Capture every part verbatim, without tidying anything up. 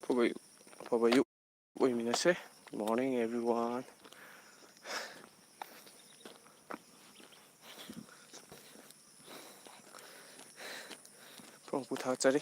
ꯑꯐꯕ ꯑꯌꯨꯛ ꯑꯣꯏꯃꯤꯟꯅꯁꯦ꯫ Morning, everyone. ꯄꯣꯡ ꯄꯨꯊꯥꯖꯔꯤ꯫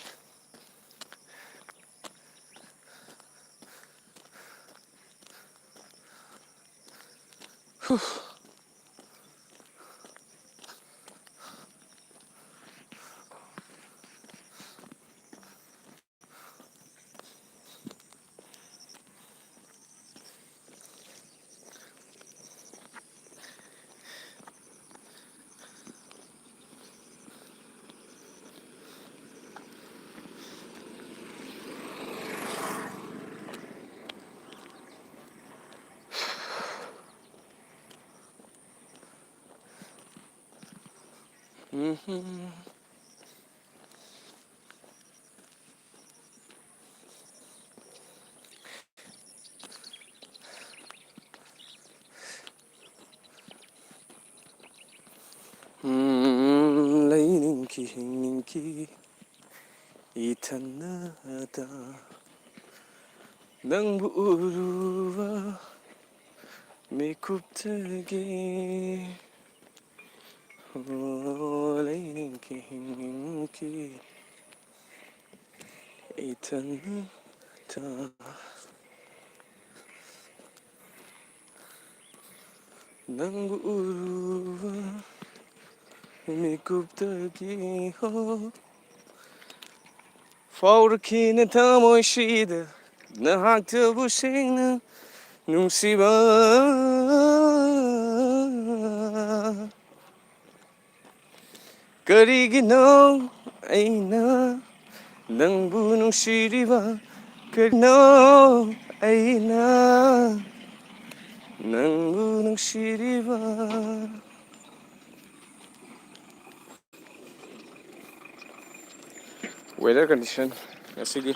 ꯂꯩꯅꯤꯡꯈꯤ, ꯍꯤꯡꯅꯤꯡꯈꯤ ꯏꯊꯟꯅꯇ, ꯅꯪꯕꯨ ꯎꯔꯨꯕ ꯃꯤꯀꯨꯞꯇꯒꯤ꯫ ꯑꯣ, ꯂꯩꯅꯤꯡꯈꯤ, ꯍꯤꯡꯅꯤꯡꯈꯤ ꯏꯊꯟꯇ, ꯅꯪꯕꯨ ꯎꯔꯨꯕ ꯃꯤꯀꯨꯞꯇꯒꯤ꯫ ꯍꯣ, ꯐꯥꯎꯔꯛꯈꯤꯅ ꯊꯃꯣꯏꯁꯤꯗ ꯅꯍꯥꯛꯇꯕꯨ ꯁꯦꯡꯅ ꯅꯨꯡꯁꯤꯕ꯫ ꯀꯔꯤꯒꯤꯅꯣ ꯑꯩꯅ ꯅꯪꯕꯨ ꯅꯨꯡꯁꯤꯔꯤꯕ? ꯀꯔꯤꯅꯣ ꯑꯩꯅ ꯅꯪꯕꯨ ꯅꯨꯡꯁꯤꯔꯤꯕ? Weather condition ꯉꯁꯤꯒꯤ꯫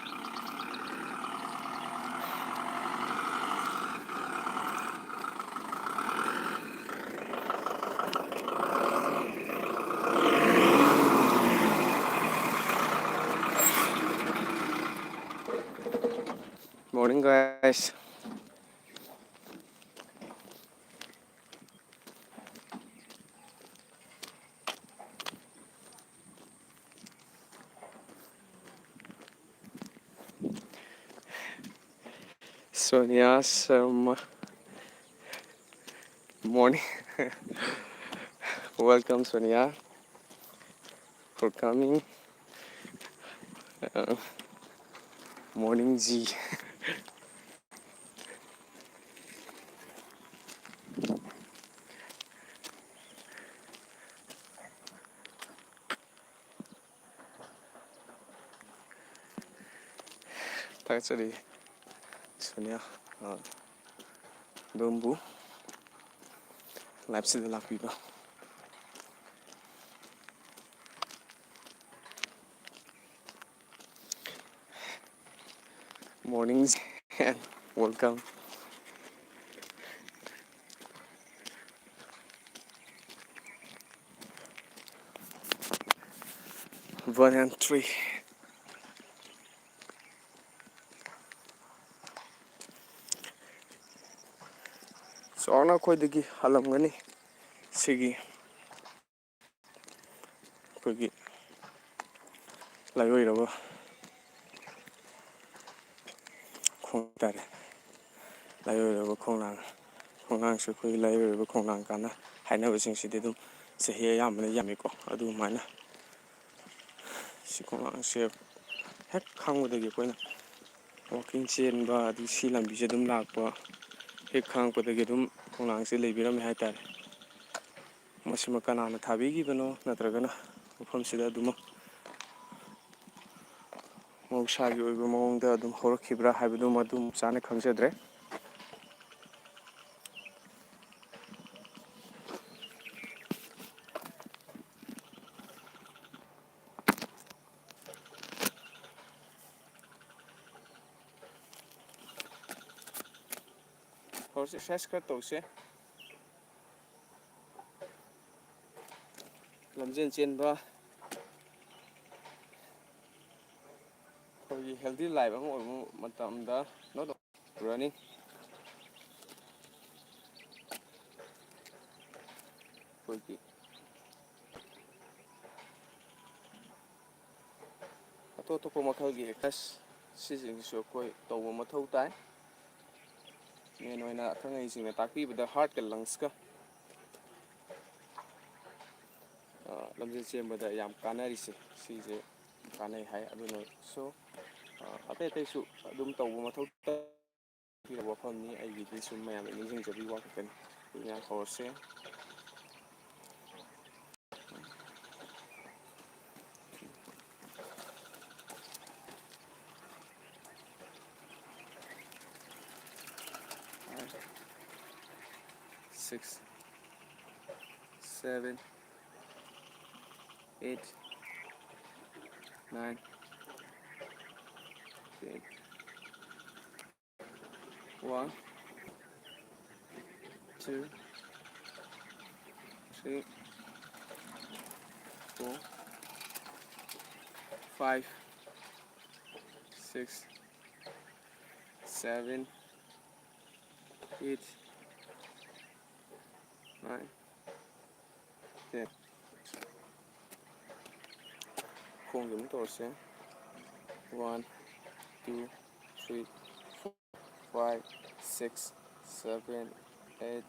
Morning, guys. Sonia Sharma. Morning. Welcome, Sonia, for coming. Uh, morning, G. ꯊꯥꯒꯠꯆꯔꯤ, ꯁꯣꯅꯤꯌꯥ, ꯑ, ꯑꯗꯣꯝꯕꯨ live ꯁꯤꯗ ꯂꯥꯛꯄꯤꯕ꯫ Morning and welcome. One and three. ꯆꯥꯎꯔꯥꯛꯅ ꯑꯩꯈꯣꯏꯗꯒꯤ ꯍꯜꯂꯝꯒꯅꯤ ꯁꯤꯒꯤ ꯑꯩꯈꯣꯏꯒꯤ ꯂꯥꯏꯑꯣꯏꯔꯕ ꯈꯣꯡ ꯍꯥꯏꯇꯥꯔꯦ, ꯂꯥꯏꯑꯣꯏꯔꯕ ꯈꯣꯡꯅꯥꯡ, ꯈꯣꯡꯅꯥꯡꯁꯦ ꯑꯩꯈꯣꯏꯒꯤ ꯂꯥꯏꯑꯣꯏꯔꯕ ꯈꯣꯡꯅꯥꯡ ꯀꯥꯏꯅ ꯍꯥꯏꯅꯕꯁꯤꯡꯁꯤꯗꯤ ꯑꯗꯨꯝ ꯆꯍꯤ ꯑꯌꯥꯝꯕꯅ ꯌꯥꯝꯃꯤꯀꯣ꯫ ꯑꯗꯨꯃꯥꯏꯅ ꯁꯤ ꯈꯣꯡꯅꯥꯡꯁꯦ ꯍꯦꯛ ꯈꯪꯕꯗꯒꯤ ꯑꯩꯈꯣꯏꯅ walking ꯆꯦꯟꯕ, ꯑꯗꯨ ꯁꯤ ꯂꯝꯕꯤꯁꯦ ꯑꯗꯨꯝ ꯂꯥꯛꯄ, ꯍꯦꯛ ꯈꯪꯉꯛꯄꯗꯒꯤ ꯑꯗꯨꯝ ꯈꯣꯡꯅꯥꯡꯁꯦ ꯂꯩꯕꯤꯔꯝꯃꯦ ꯍꯥꯏꯇꯥꯔꯦ꯫ ꯃꯁꯤꯃ ꯀꯅꯥꯅ ꯊꯥꯕꯤꯈꯤꯕꯅꯣ, ꯅꯠꯇ꯭ꯔꯒꯅ ꯃꯐꯝꯁꯤꯗ ꯑꯗꯨꯃꯛ ꯃꯍꯧꯁꯥꯒꯤ ꯑꯣꯏꯕ ꯃꯑꯣꯡꯗ ꯑꯗꯨꯝ ꯍꯧꯔꯛꯈꯤꯕ꯭ꯔꯥ ꯍꯥꯏꯕꯗꯨꯃ ꯑꯗꯨꯝ ꯆꯥꯅ ꯈꯪꯖꯗ꯭ꯔꯦ꯫ ꯍꯧꯔꯁꯤ, exercise ꯈꯔ ꯇꯧꯁꯦ꯫ ꯂꯝꯖꯦꯟ ꯆꯦꯟꯕ, ꯑꯩꯈꯣꯏ Healthy life ꯑꯃ ꯑꯣꯏꯕ ꯃꯇꯝꯗ not running ꯑꯩꯈꯣꯏꯒꯤ ꯑꯇꯣꯞ ꯑꯇꯣꯞꯄ ꯃꯈꯜꯒꯤ exercise ꯁꯤꯁꯤꯡꯁꯤꯁꯨ ꯑꯩꯈꯣꯏ ꯇꯧꯕ ꯃꯊꯧ ꯇꯥꯏ꯫ Main ꯑꯣꯏꯅ ꯑꯈꯪ ꯑꯍꯩꯁꯤꯡꯅ ꯇꯥꯛꯄꯤꯕꯗ heartꯀ lungsꯀ, ꯑ, ꯂꯝꯖꯦꯜ ꯆꯦꯟꯕꯗ ꯌꯥꯝ ꯀꯥꯟꯅꯔꯤꯁꯦ ꯁꯤꯁꯦ ꯀꯥꯟꯅꯩ ꯍꯥꯏ꯫ ꯑꯗꯨꯅ so, ꯑ, ꯑꯇꯩ ꯑꯇꯩꯁꯨ ꯑꯗꯨꯝ ꯇꯧꯕ ꯃꯊꯧ ꯇꯥꯏ꯫ ꯄꯤꯔꯕ ꯋꯥꯐꯝꯅꯤ꯫ ꯑꯩꯒꯤꯗꯤ ꯁꯨꯝ ꯃꯌꯥꯝꯗ ꯅꯤꯡꯁꯤꯡꯖꯕꯒꯤ ꯋꯥ ꯈꯛꯇꯅꯤ꯫ ꯑꯗꯨꯅ ꯍꯧꯔꯁꯦ꯫ Six, seven, eight, nine, ten. One, two, three, four, five, six, seven, eight, nine, ten. ꯈꯣꯡꯒꯤ ꯑꯃꯨꯛ ꯇꯧꯔꯁꯦ꯫ One, two, three, four, five, six, seven, eight,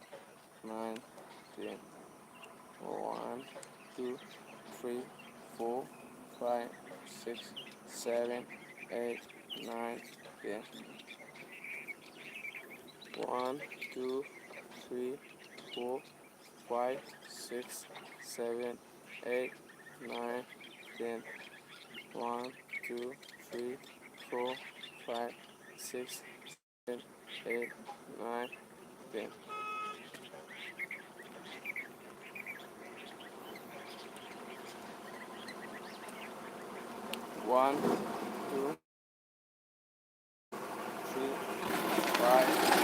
nine, ten. One, two, three, four, five, six, seven, eight, nine, ten. One, two, three, four, five, six, seven, eight, nine, ten. One, two, three, four, five, six, seven, eight, nine, ten. One, two, three, five, seven,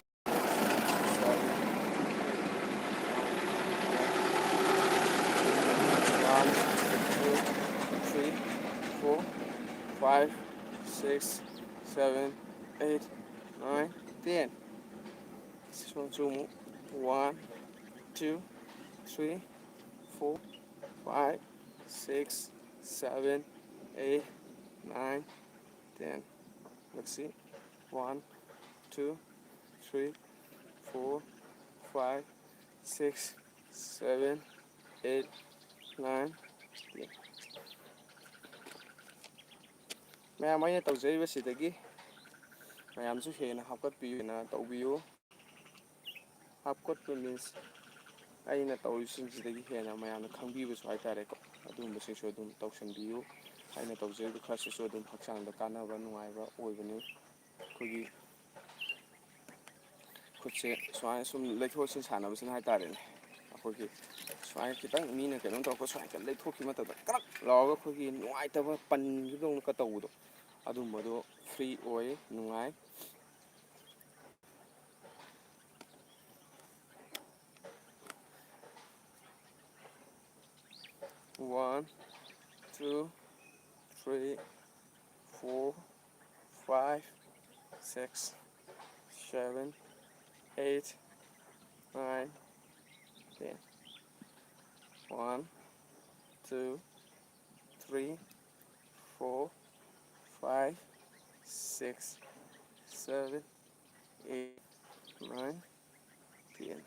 eight, nine, ten. One, two, three, four, five, six, seven, eight, nine, ten. ꯁꯣꯝꯁꯨ ꯑꯃꯨꯛ one, two, three, four, five, six, seven, eight, nine, ten. ꯍꯟꯗꯛꯁꯤ one, two, three, four, five, six, seven, eight, nine, ten. ꯃꯌꯥꯝ, ꯑꯩꯅ ꯇꯧꯖꯔꯤꯕꯁꯤꯗꯒꯤ ꯃꯌꯥꯝꯁꯨ ꯍꯦꯟꯅ ꯍꯥꯞꯀꯠꯄꯤꯌꯨꯅ ꯇꯧꯕꯤꯌꯨ꯫ ꯍꯥꯞꯀꯠꯄ means ꯑꯩꯅ ꯇꯧꯔꯤꯁꯤꯡꯁꯤꯗꯒꯤ ꯍꯦꯟꯅ ꯃꯌꯥꯝꯅ ꯈꯪꯕꯤꯕꯁꯨ ꯍꯥꯏꯇꯥꯔꯦꯀꯣ, ꯑꯗꯨꯒꯨꯝꯕꯁꯤꯡꯁꯨ ꯑꯗꯨꯝ ꯇꯧꯁꯟꯕꯤꯌꯨ꯫ ꯑꯩꯅ ꯇꯧꯖꯔꯤꯕ ꯈꯔꯁꯤꯁꯨ ꯑꯗꯨꯝ ꯍꯛꯆꯥꯡꯗ ꯀꯥꯟꯅꯕ, ꯅꯨꯡꯉꯥꯏꯕ ꯑꯣꯏꯕꯅꯤ꯫ ꯑꯩꯈꯣꯏꯒꯤ ꯈꯨꯠꯁꯦ ꯁꯨꯃꯥꯏꯅ ꯁꯨꯝ ꯂꯩꯊꯣꯛ ꯂꯩꯁꯤꯟ ꯁꯥꯟꯅꯕꯁꯤꯅ ꯍꯥꯏꯇꯥꯔꯦꯅꯦ, ꯑꯩꯈꯣꯏꯒꯤ ꯁꯨꯃꯥꯏꯅ ꯈꯤꯇꯪ ꯃꯤꯅ ꯀꯩꯅꯣꯝ ꯇꯧꯔꯛꯄ ꯁꯨꯃꯥꯏꯅ ꯈꯤꯇꯪ ꯂꯩꯊꯣꯛꯈꯤꯕ ꯃꯇꯝꯗ ꯀ꯭ꯔꯛ ꯂꯥꯎꯔꯒ ꯑꯩꯈꯣꯏꯒꯤ ꯅꯨꯡꯉꯥꯏꯇꯕ ꯄꯟꯈꯤꯕꯗꯧꯅꯒ ꯇꯧꯕꯗꯣ, ꯑꯗꯨꯝꯕꯗꯣ free ꯑꯣꯏ, ꯅꯨꯡꯉꯥꯏ꯫ One, two, three, four, five, six, seven, eight, nine, ten. One, two, three, four, five, six, seven, eight, nine, ten.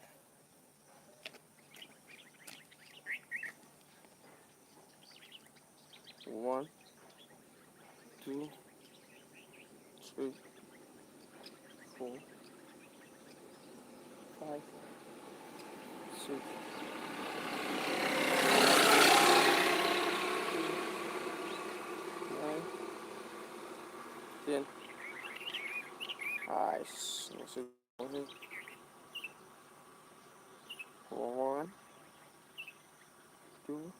One, two, three, four, five, six, nine, ten. Nice. One, two,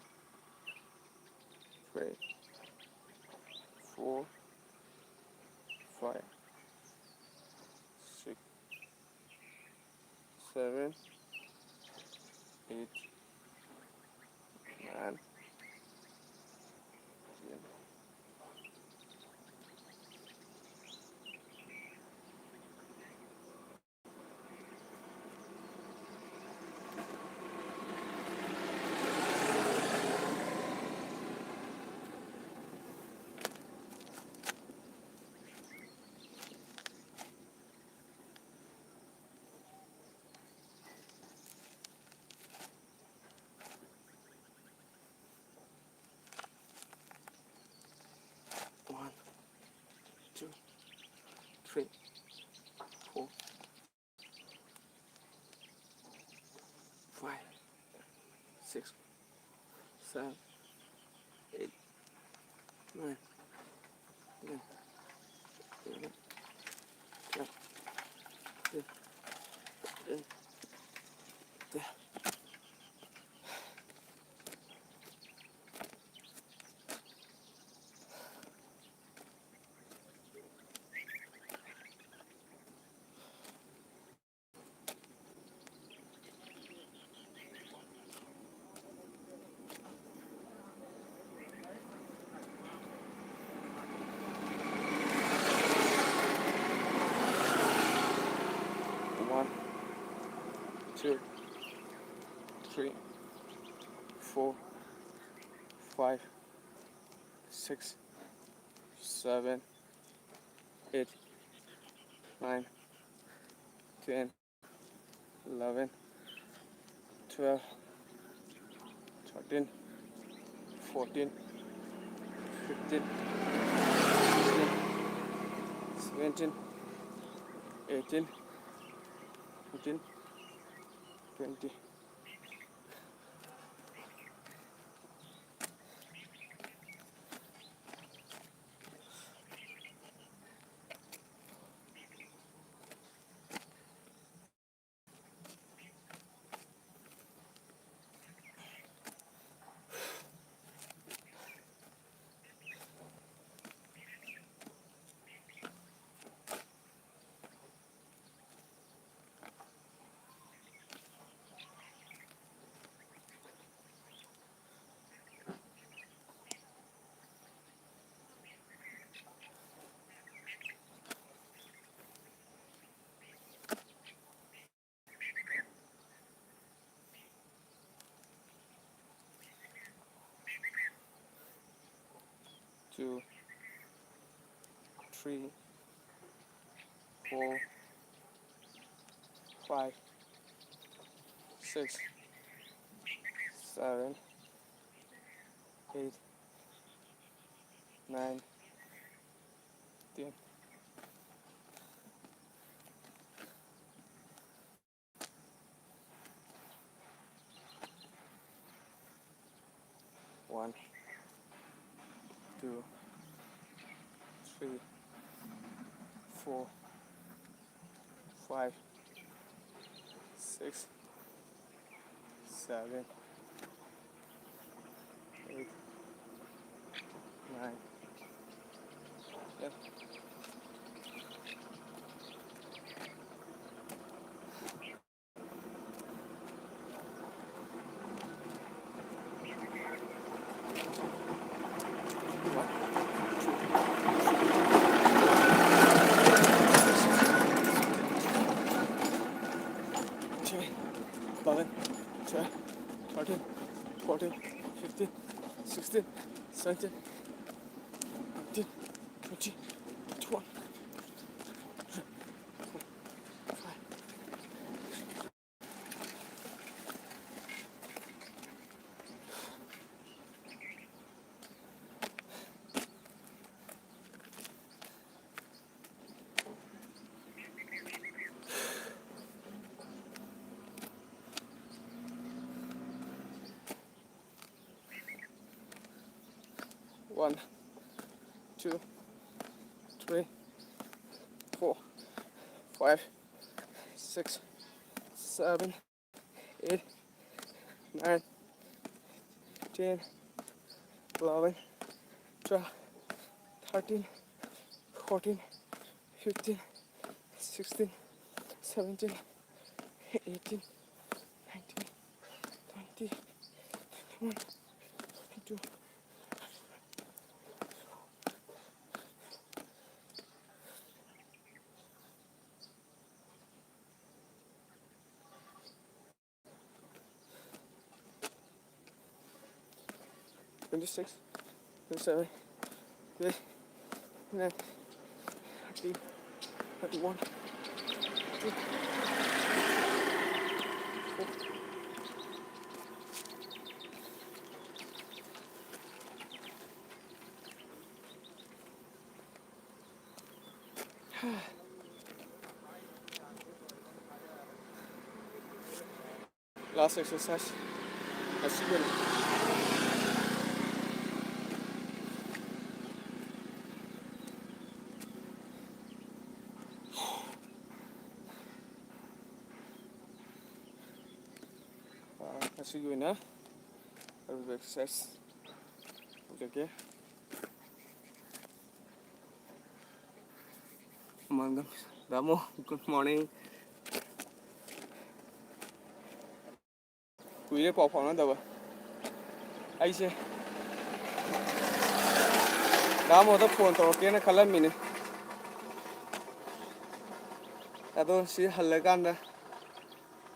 three, four, five, six, seven, eight, nine, ten. three, four, five, six, seven, eight, nine, ten, eleven, twelve, thirteen, one, two, three, four, five, six, seven, eight, nine, ten, eleven, twelve, thirteen, fourteen, fifteen, sixteen, seventeen, eighteen, nineteen, twenty. Two, three, four, five, six, seven, eight, nine, ten, Two, three, four, five, six, seven, eight, nine, ten. Eleven, twelve, thirteen, fourteen, fifteen, sixteen, seventeen, eighteen, twenty, twenty-one, twenty-five. One, two, three, four, five, six, seven, eight, nine, ten, eleven, twelve, thirteen, fourteen, fifteen, sixteen, seventeen, eighteen, nineteen, twenty, twenty-one, twenty-two. Twenty-six, twenty-seven, twenty-eight, twenty-nine, thirty, thirty-one, thirty-two. Last exercise. Let's see. ꯉꯁꯤꯒꯤ ꯑꯣꯏꯅ ꯑꯔꯣꯏꯕ exercise ꯇꯧꯖꯒꯦ꯫ ꯃꯃꯥꯡꯗ ꯗꯥꯃꯣ, good morning꯫ ꯀꯨꯏꯔꯦ ꯄꯥꯎ ꯐꯥꯎꯅꯗꯕ꯫ ꯑꯩꯁꯦ ꯗꯥꯃꯣꯗ phone ꯇꯧꯔꯛꯀꯦꯅ ꯈꯜꯂꯝꯃꯤꯅꯦ꯫ ꯑꯗꯣ ꯁꯤ ꯍꯜꯂꯀꯥꯟꯗ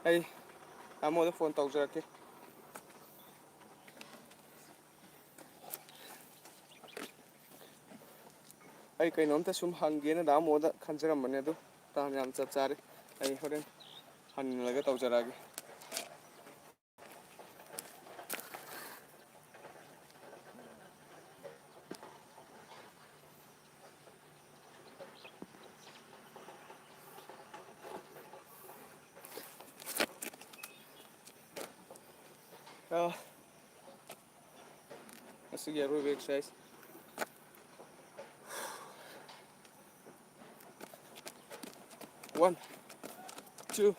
ꯑꯩ ꯗꯥꯃꯣꯗ ꯐꯣꯟ ꯇꯧꯖꯔꯛꯀꯦ꯫ ꯑꯩ ꯀꯩꯅꯣꯝꯇ ꯁꯨꯝ ꯍꯪꯒꯦꯅ ꯗꯥꯃꯣꯗ ꯈꯟꯖꯔꯝꯕꯅꯦ, ꯑꯗꯨ ꯇꯥꯟ ꯌꯥꯝ ꯆꯞ ꯆꯥꯔꯦ꯫ ꯑꯩ ꯍꯣꯔꯦꯟ ꯍꯜꯂꯒ ꯇꯧꯖꯔꯛꯑꯒꯦ꯫ ꯑꯥ, ꯉꯁꯤꯒꯤ ꯑꯔꯣꯏꯕ exercise. One, two,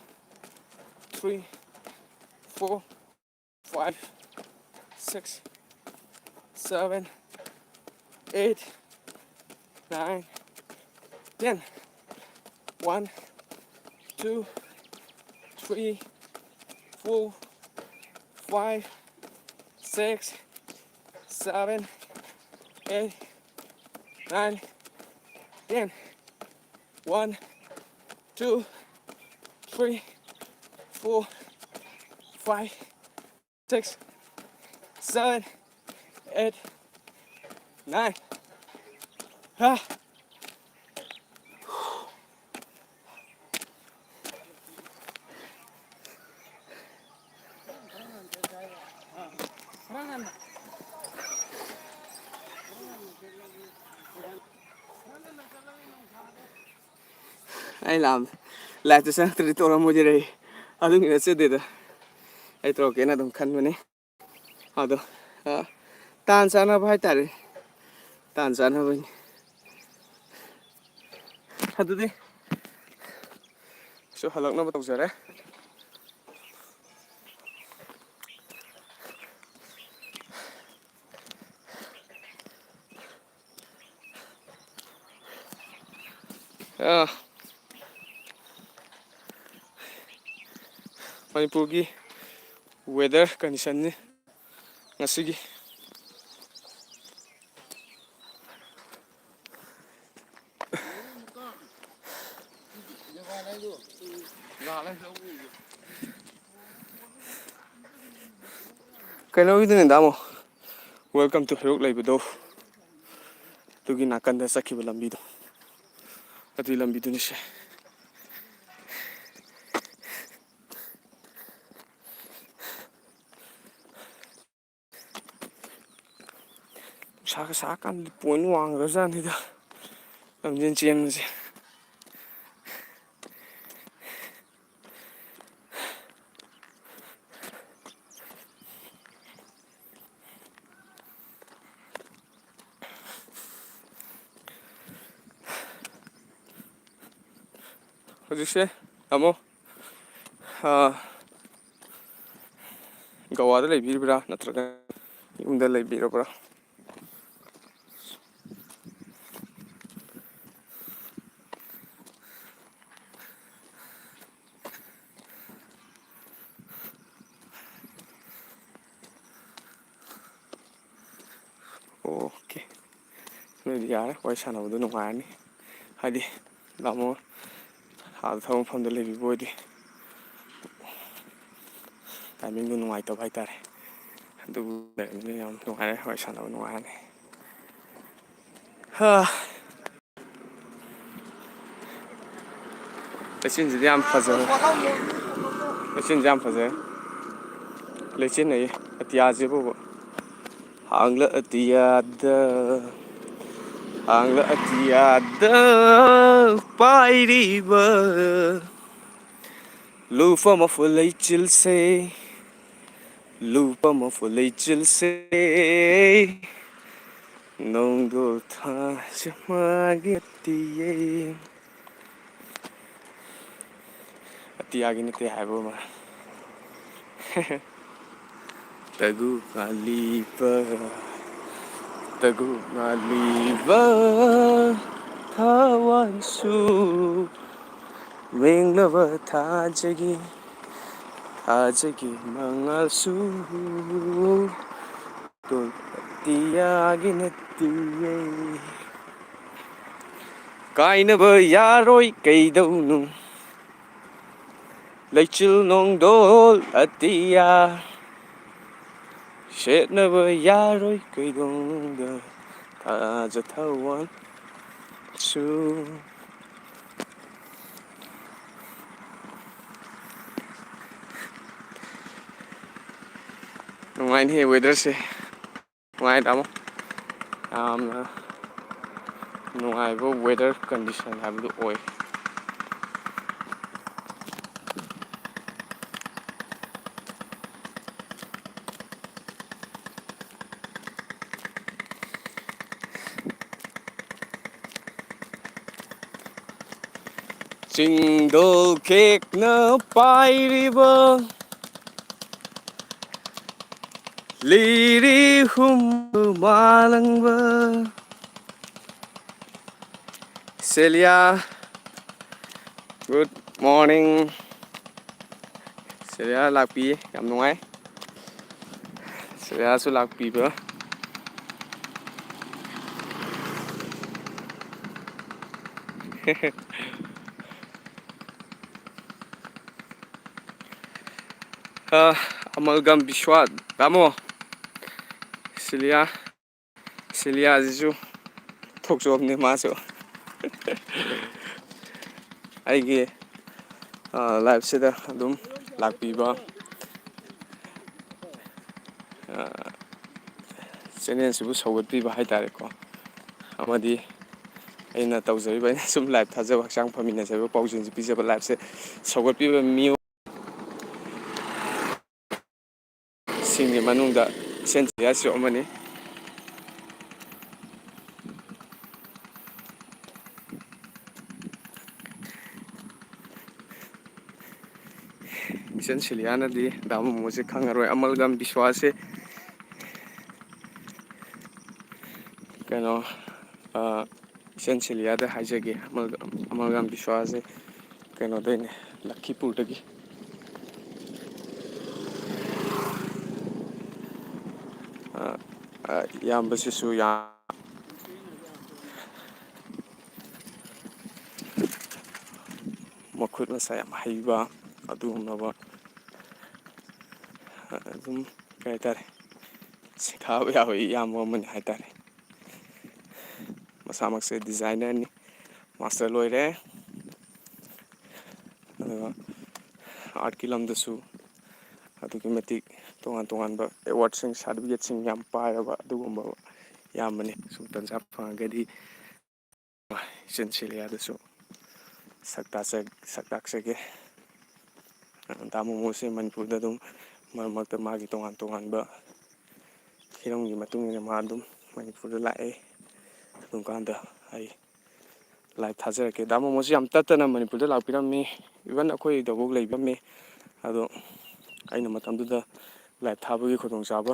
three, four, five, six, seven, eight, nine, ten. One, two, three, four, five, six, seven, eight, nine, ten. One, two, three, four, five, six, seven, eight, nine. Ah. ꯑꯩ ꯂꯥꯝ-, ꯂꯥꯏꯐꯇ ꯆꯪꯉꯛꯇ꯭ꯔꯗꯤ ꯇꯧꯔꯝꯃꯣꯏꯗꯣꯏꯔꯦ ꯑꯩ꯫ ꯑꯗꯨꯒꯤ ꯅꯠꯆꯗꯦꯗ꯫ ꯑꯩ ꯇꯧꯔꯛꯀꯦꯅ ꯑꯗꯨꯝ ꯈꯟꯕꯅꯤ꯫ ꯑꯗꯣ, ꯑ, ꯇꯥꯟ ꯆꯥꯅꯕ ꯍꯥꯏꯇꯥꯔꯦ꯫ ꯇꯥꯟ ꯆꯥꯅꯕꯅꯤ꯫ ꯑꯗꯨꯗꯤ ꯁꯨ ꯍꯜꯂꯛꯅꯕ ꯇꯧꯖꯔꯦ꯫ ꯑ, ꯃꯅꯤꯄꯨꯔꯒꯤ weather conditionꯅꯤ ꯉꯁꯤꯒꯤ꯫ ꯀꯩꯅꯣꯒꯤꯗꯨꯅꯤ ꯇꯥꯃꯣ, Welcome to ꯍꯩꯔꯣꯛ ꯂꯩꯕꯗꯣ, ꯑꯗꯨꯒꯤ ꯅꯥꯀꯟꯗ ꯆꯠꯈꯤꯕ ꯂꯝꯕꯤꯗꯣ, ꯑꯗꯨꯒꯤ ꯂꯝꯕꯤꯗꯨꯅꯤꯁꯦ꯫ ꯅꯨꯡꯁꯥꯒ ꯁꯥꯔꯀꯥꯟꯗꯗꯤ point ꯋꯥꯡꯈ꯭ꯔꯖꯥꯠꯅꯤꯗ ꯂꯝꯖꯦꯟ ꯆꯦꯟꯕꯁꯦ꯫ ꯍꯧꯖꯤꯛꯁꯦ ꯇꯥꯃꯣ, ꯑꯥ, ꯒꯋꯥꯗ ꯂꯩꯕꯤꯔꯤꯕ꯭ꯔꯥ ꯅꯠꯇ꯭ꯔꯒ ꯌꯨꯝꯗ ꯂꯩꯕꯤꯔꯕ꯭ꯔꯥ? Okay, ꯅꯣꯏꯗꯤ ꯌꯥꯔꯦ, ꯋꯥꯔꯤ ꯁꯥꯟꯅꯕꯗꯣ ꯅꯨꯡꯉꯥꯏꯔꯅꯤ꯫ ꯍꯥꯏꯗꯤ ꯇꯥꯃꯣ ꯑꯥꯗ ꯊꯕꯛ ꯃꯐꯝꯗ ꯂꯩꯕꯤꯕ ꯑꯣꯏꯗꯤ timingꯗꯣ ꯅꯨꯡꯉꯥꯏꯇꯕ ꯍꯥꯏꯇꯥꯔꯦ꯫ ꯑꯗꯨꯕꯨ ꯂꯩꯔꯕꯅꯤꯅ ꯌꯥꯝ ꯅꯨꯡꯉꯥꯏꯔꯦ, ꯋꯥꯔꯤ ꯁꯥꯟꯅꯕ ꯅꯨꯡꯉꯥꯏꯔꯅꯤ꯫ ꯍꯥ꯫ ꯂꯩꯆꯤꯟꯁꯤꯗꯤ ꯌꯥꯝ ꯐꯖꯔꯦ꯫ ꯂꯩꯆꯤꯟꯁꯦ ꯌꯥꯝ ꯐꯖꯔꯦ꯫ ꯂꯩꯆꯤꯟ ꯑꯌꯦ ꯑꯇꯤꯌꯥꯁꯤꯕꯨ꯫ ꯍꯥꯡꯂ ꯑꯇꯤꯌꯥꯗ, ꯍꯥꯡꯂ ꯑꯇꯤꯌꯥꯗ ꯄꯥꯏꯔꯤꯕ ꯂꯨꯞꯄ ꯃꯐꯨ ꯂꯩꯆꯤꯜꯁꯦ, ꯂꯨꯞꯄ ꯃꯐꯨ ꯂꯩꯆꯤꯜꯁꯦ, ꯅꯣꯡꯗꯣ ꯊꯥꯁꯦ ꯃꯥꯒꯤ ꯑꯇꯤꯌꯦ꯫ ꯑꯇꯤꯌꯥꯒꯤ ꯅꯠꯇꯦ ꯍꯥꯏꯕ ꯑꯃ꯫ ꯇꯒꯨ ꯉꯥꯂꯤꯕ, ꯇꯒꯨ ꯉꯥꯂꯤꯕ ꯊꯋꯥ ꯁꯨ ꯃꯦꯡꯂꯕ ꯊꯥꯖꯒꯤ, ꯊꯥꯖꯒꯤ ꯃꯉꯥꯜꯁꯨ ꯇꯣꯜꯄꯇꯤꯌꯥꯒꯤ ꯅꯠꯇꯤꯌꯦ꯫ ꯀꯥꯏꯅꯕ ꯌꯥꯔꯣꯏ ꯀꯩꯗꯧꯅꯨ, ꯂꯩꯆꯤꯜ ꯅꯣꯡꯗꯣꯜ ꯑꯇꯤꯌꯥ꯫ ꯁꯦꯠꯅꯕ ꯌꯥꯔꯣꯏ ꯀꯩꯗꯧꯅꯨꯡꯗ, ꯊꯥꯖ ꯊꯋꯥꯟꯁꯨ꯫ ꯅꯨꯡꯉꯥꯏꯅꯤꯍꯦ weatherꯁꯦ꯫ ꯅꯨꯡꯉꯥꯏ ꯇꯥꯃꯣ꯫ ꯌꯥꯝꯅ ꯅꯨꯡꯉꯥꯏꯕ weather condition ꯍꯥꯏꯕꯗꯨ ꯑꯣꯏ꯫ ꯆꯤꯡꯗꯣꯜ ꯈꯦꯛꯅ ꯄꯥꯏꯔꯤꯕ ꯂꯤꯔꯤ ꯍꯨꯝ ꯃꯥꯂꯪꯕ꯫ ꯁꯦꯂꯤꯌꯥ, good morning. ꯁꯦꯂꯤꯌꯥ ꯂꯥꯛꯄꯤ, ꯌꯥꯝ ꯅꯨꯡꯉꯥꯏ꯫ ꯁꯦꯂꯤꯌꯥꯁꯨ ꯂꯥꯛꯄꯤꯕ꯫ ꯑ, ꯑꯃꯜꯒꯝ ꯕꯤꯁ꯭ꯋꯥ, ꯇꯥꯃꯣ꯫ ꯁꯤꯂꯤꯌꯥ, ꯁꯤꯂꯤꯌꯥꯁꯤꯁꯨ ꯊꯣꯛꯆꯣꯝꯅꯤ ꯃꯥꯁꯨ꯫ ꯑꯩꯒꯤ, ꯑ, liveꯁꯤꯗ ꯑꯗꯨꯝ ꯂꯥꯛꯄꯤꯕ, ꯑ, channelꯁꯤꯕꯨ ꯁꯧꯒꯠꯄꯤꯕ ꯍꯥꯏꯇꯥꯔꯦꯀꯣ꯫ ꯑꯃꯗꯤ ꯑꯩꯅ ꯇꯧꯖꯔꯤꯕ, ꯑꯩꯅ ꯁꯨꯝ live ꯊꯥꯖꯕ, ꯍꯛꯆꯥꯡ ꯐꯃꯤꯟꯅꯖꯕ, ꯄꯥꯎꯖꯦꯜꯁꯦ ꯄꯤꯖꯕ liveꯁꯦ ꯁꯧꯒꯠꯄꯤꯕ ꯃꯤꯑꯣꯏ ꯁꯤꯡꯒꯤ ꯃꯅꯨꯡꯗ ꯏꯆꯟ ꯁꯤꯂꯤꯌꯥꯁꯨ ꯑꯃꯅꯤ꯫ ꯏꯆꯟ ꯁꯤꯂꯤꯌꯥꯅꯗꯤ ꯗꯥ ꯃꯣꯃꯣꯁꯦ ꯈꯪꯉꯔꯣꯏ꯫ ꯑꯃꯜꯒꯝ ꯕꯤꯁ꯭ꯋꯥꯁꯦ ꯀꯩꯅꯣ, ꯑ, ꯏꯆꯟ ꯁꯤꯂꯤꯌꯥꯗ ꯍꯥꯏꯖꯒꯦ꯫ ꯑꯃꯒ ꯑꯃꯒ ꯕꯤꯁ꯭ꯋꯥꯁꯦ ꯀꯩꯅꯣꯗꯩꯅꯦ, ꯂꯈꯤꯄꯨꯔꯗꯒꯤ꯫ ꯑ, ꯑ, ꯏꯌꯥꯝꯕꯁꯤꯁꯨ ꯌꯥꯝ ꯃꯈꯨꯠ ꯃꯁꯥ ꯌꯥꯝ ꯍꯩꯕ ꯑꯗꯨꯒꯨꯝꯂꯕ, ꯑꯗꯨꯝ ꯀꯩ ꯍꯥꯏꯇꯥꯔꯦ, ꯁꯤꯡꯊꯥꯕ ꯌꯥꯕ ꯏꯌꯥꯝꯕ ꯑꯃꯅꯤ ꯍꯥꯏꯇꯥꯔꯦ꯫ ꯃꯁꯥꯃꯛꯁꯦ ꯗꯤꯖꯥꯏꯅꯔꯅꯤ, ꯃꯥꯁꯇꯔ ꯂꯣꯏꯔꯦ꯫ ꯑꯗꯨꯒ ꯑꯥꯔꯠꯀꯤ ꯂꯝꯗꯁꯨ ꯑꯗꯨꯛꯀꯤ ꯃꯇꯤꯛ ꯇꯣꯉꯥꯟ ꯇꯣꯉꯥꯟꯕ ꯑꯦꯋꯥꯔꯗꯁꯤꯡ, ꯁꯥꯔꯇꯤꯐꯤꯀꯦꯠꯁꯤꯡ ꯌꯥꯝ ꯄꯥꯏꯔꯕ ꯑꯗꯨꯒꯨꯝꯕ ꯏꯌꯥꯝꯕꯅꯤ꯫ ꯁꯨꯝ ꯇꯟꯖꯥ ꯐꯪꯉꯒꯗꯤ ꯏꯆꯟ ꯁꯤꯂꯤꯌꯥꯗꯁꯨ ꯁꯛ ꯇꯥꯛꯆ-, ꯁꯛ ꯇꯥꯛꯆꯒꯦ꯫ ꯗꯥ ꯃꯣꯃꯣꯁꯦ ꯃꯅꯤꯄꯨꯔꯗ ꯑꯗꯨꯝ ꯃꯔꯛ ꯃꯔꯛꯇ ꯃꯥꯒꯤ ꯇꯣꯉꯥꯟ ꯇꯣꯉꯥꯟꯕ ꯍꯤꯔꯝꯒꯤ ꯃꯇꯨꯡ ꯏꯟꯅ ꯃꯥ ꯑꯗꯨꯝ ꯃꯅꯤꯄꯨꯔꯗ ꯂꯥꯛꯑꯦ꯫ ꯑꯗꯨꯝ ꯀꯥꯟꯗ ꯑꯩ ꯂꯥꯏꯚ ꯊꯥꯖꯔꯛꯀꯦ꯫ ꯗꯥ ꯃꯣꯃꯣꯁꯤ ꯌꯥꯝ ꯇꯠꯇꯅ ꯃꯅꯤꯄꯨꯔꯗ ꯂꯥꯛꯄꯤꯔꯝꯃꯤ, ꯏꯚꯟ ꯑꯩꯈꯣꯏꯗꯐꯥꯎ ꯂꯩꯕꯤꯔꯝꯃꯤ꯫ ꯑꯗꯣ ꯑꯩꯅ ꯃꯇꯝꯗꯨꯗ ꯂꯥꯏꯚ ꯊꯥꯕꯒꯤ ꯈꯨꯗꯣꯡꯆꯥꯕ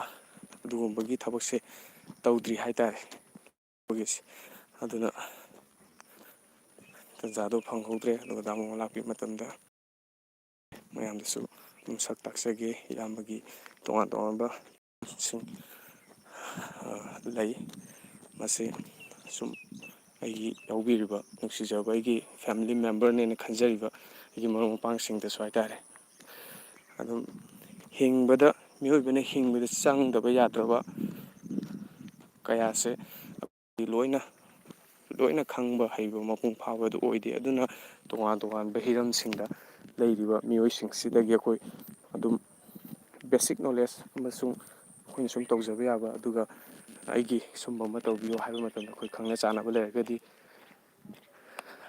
ꯑꯗꯨꯒꯨꯝꯕꯒꯤ ꯊꯕꯛꯁꯦ ꯇꯧꯗ꯭ꯔꯤ ꯍꯥꯏꯇꯥꯔꯦ꯫ ꯑꯗꯨꯅ ꯇꯟꯖꯥꯗꯣ ꯐꯪꯍꯧꯗ꯭ꯔꯦ꯫ ꯑꯗꯨꯒ ꯗꯥ ꯃꯣꯃꯣ ꯂꯥꯛꯄꯤ ꯃꯇꯝꯗ ꯃꯌꯥꯝꯗꯁꯨ ꯑꯗꯨꯝ ꯁꯛ ꯇꯥꯛꯆꯒꯦ꯫ ꯏꯌꯥꯝꯕꯒꯤ ꯇꯣꯉꯥꯟ ꯇꯣꯉꯥꯟꯕ ꯁꯤꯡ, ꯑ, ꯂꯩ꯫ ꯃꯁꯤ ꯁꯨꯝ ꯑꯩꯒꯤ ꯌꯥꯎꯕꯤꯔꯤꯕ, ꯅꯨꯡꯁꯤꯖꯕ ꯑꯩꯒꯤ ꯐꯦꯃꯤꯂꯤ ꯃꯦꯝꯕꯔꯅꯦꯅ ꯈꯟꯖꯔꯤꯕ ꯑꯩꯒꯤ ꯃꯔꯨꯞ ꯃꯄꯥꯡꯁꯤꯡꯗꯁꯨ ꯍꯥꯏꯇꯥꯔꯦ꯫ ꯑꯗꯨꯝ ꯍꯤꯡꯕꯗ, ꯃꯤꯑꯣꯏꯕꯅ ꯍꯤꯡꯕꯗ ꯆꯪꯗꯕ ꯌꯥꯗ꯭ꯔꯕ ꯀꯌꯥꯁꯦ ꯂꯣꯏꯅ, ꯂꯣꯏꯅ ꯈꯪꯕ ꯍꯩꯕ ꯃꯄꯨꯡ ꯐꯥꯕꯗꯨ ꯑꯣꯏꯗꯦ꯫ ꯑꯗꯨꯅ ꯇꯣꯉꯥꯟ ꯇꯣꯉꯥꯟꯕ ꯍꯤꯔꯝꯁꯤꯡꯗ ꯂꯩꯔꯤꯕ ꯃꯤꯑꯣꯏꯁꯤꯡꯁꯤꯗꯒꯤ ꯑꯩꯈꯣꯏ ꯑꯗꯨꯝ ꯕꯦꯁꯤꯛ ꯅꯣꯂꯦꯖ ꯑꯃꯁꯨꯡ ꯑꯩꯈꯣꯏꯅ ꯁꯨꯝ ꯇꯧꯖꯕ ꯌꯥꯕ, ꯑꯗꯨꯒ ꯑꯩꯒꯤ ꯁꯨꯝꯕ ꯑꯃ ꯇꯧꯕꯤꯌꯨ ꯍꯥꯏꯕ ꯃꯇꯝꯗ ꯑꯩꯈꯣꯏ ꯈꯪꯅ ꯆꯥꯟꯅꯕ ꯂꯩꯔꯒꯗꯤ,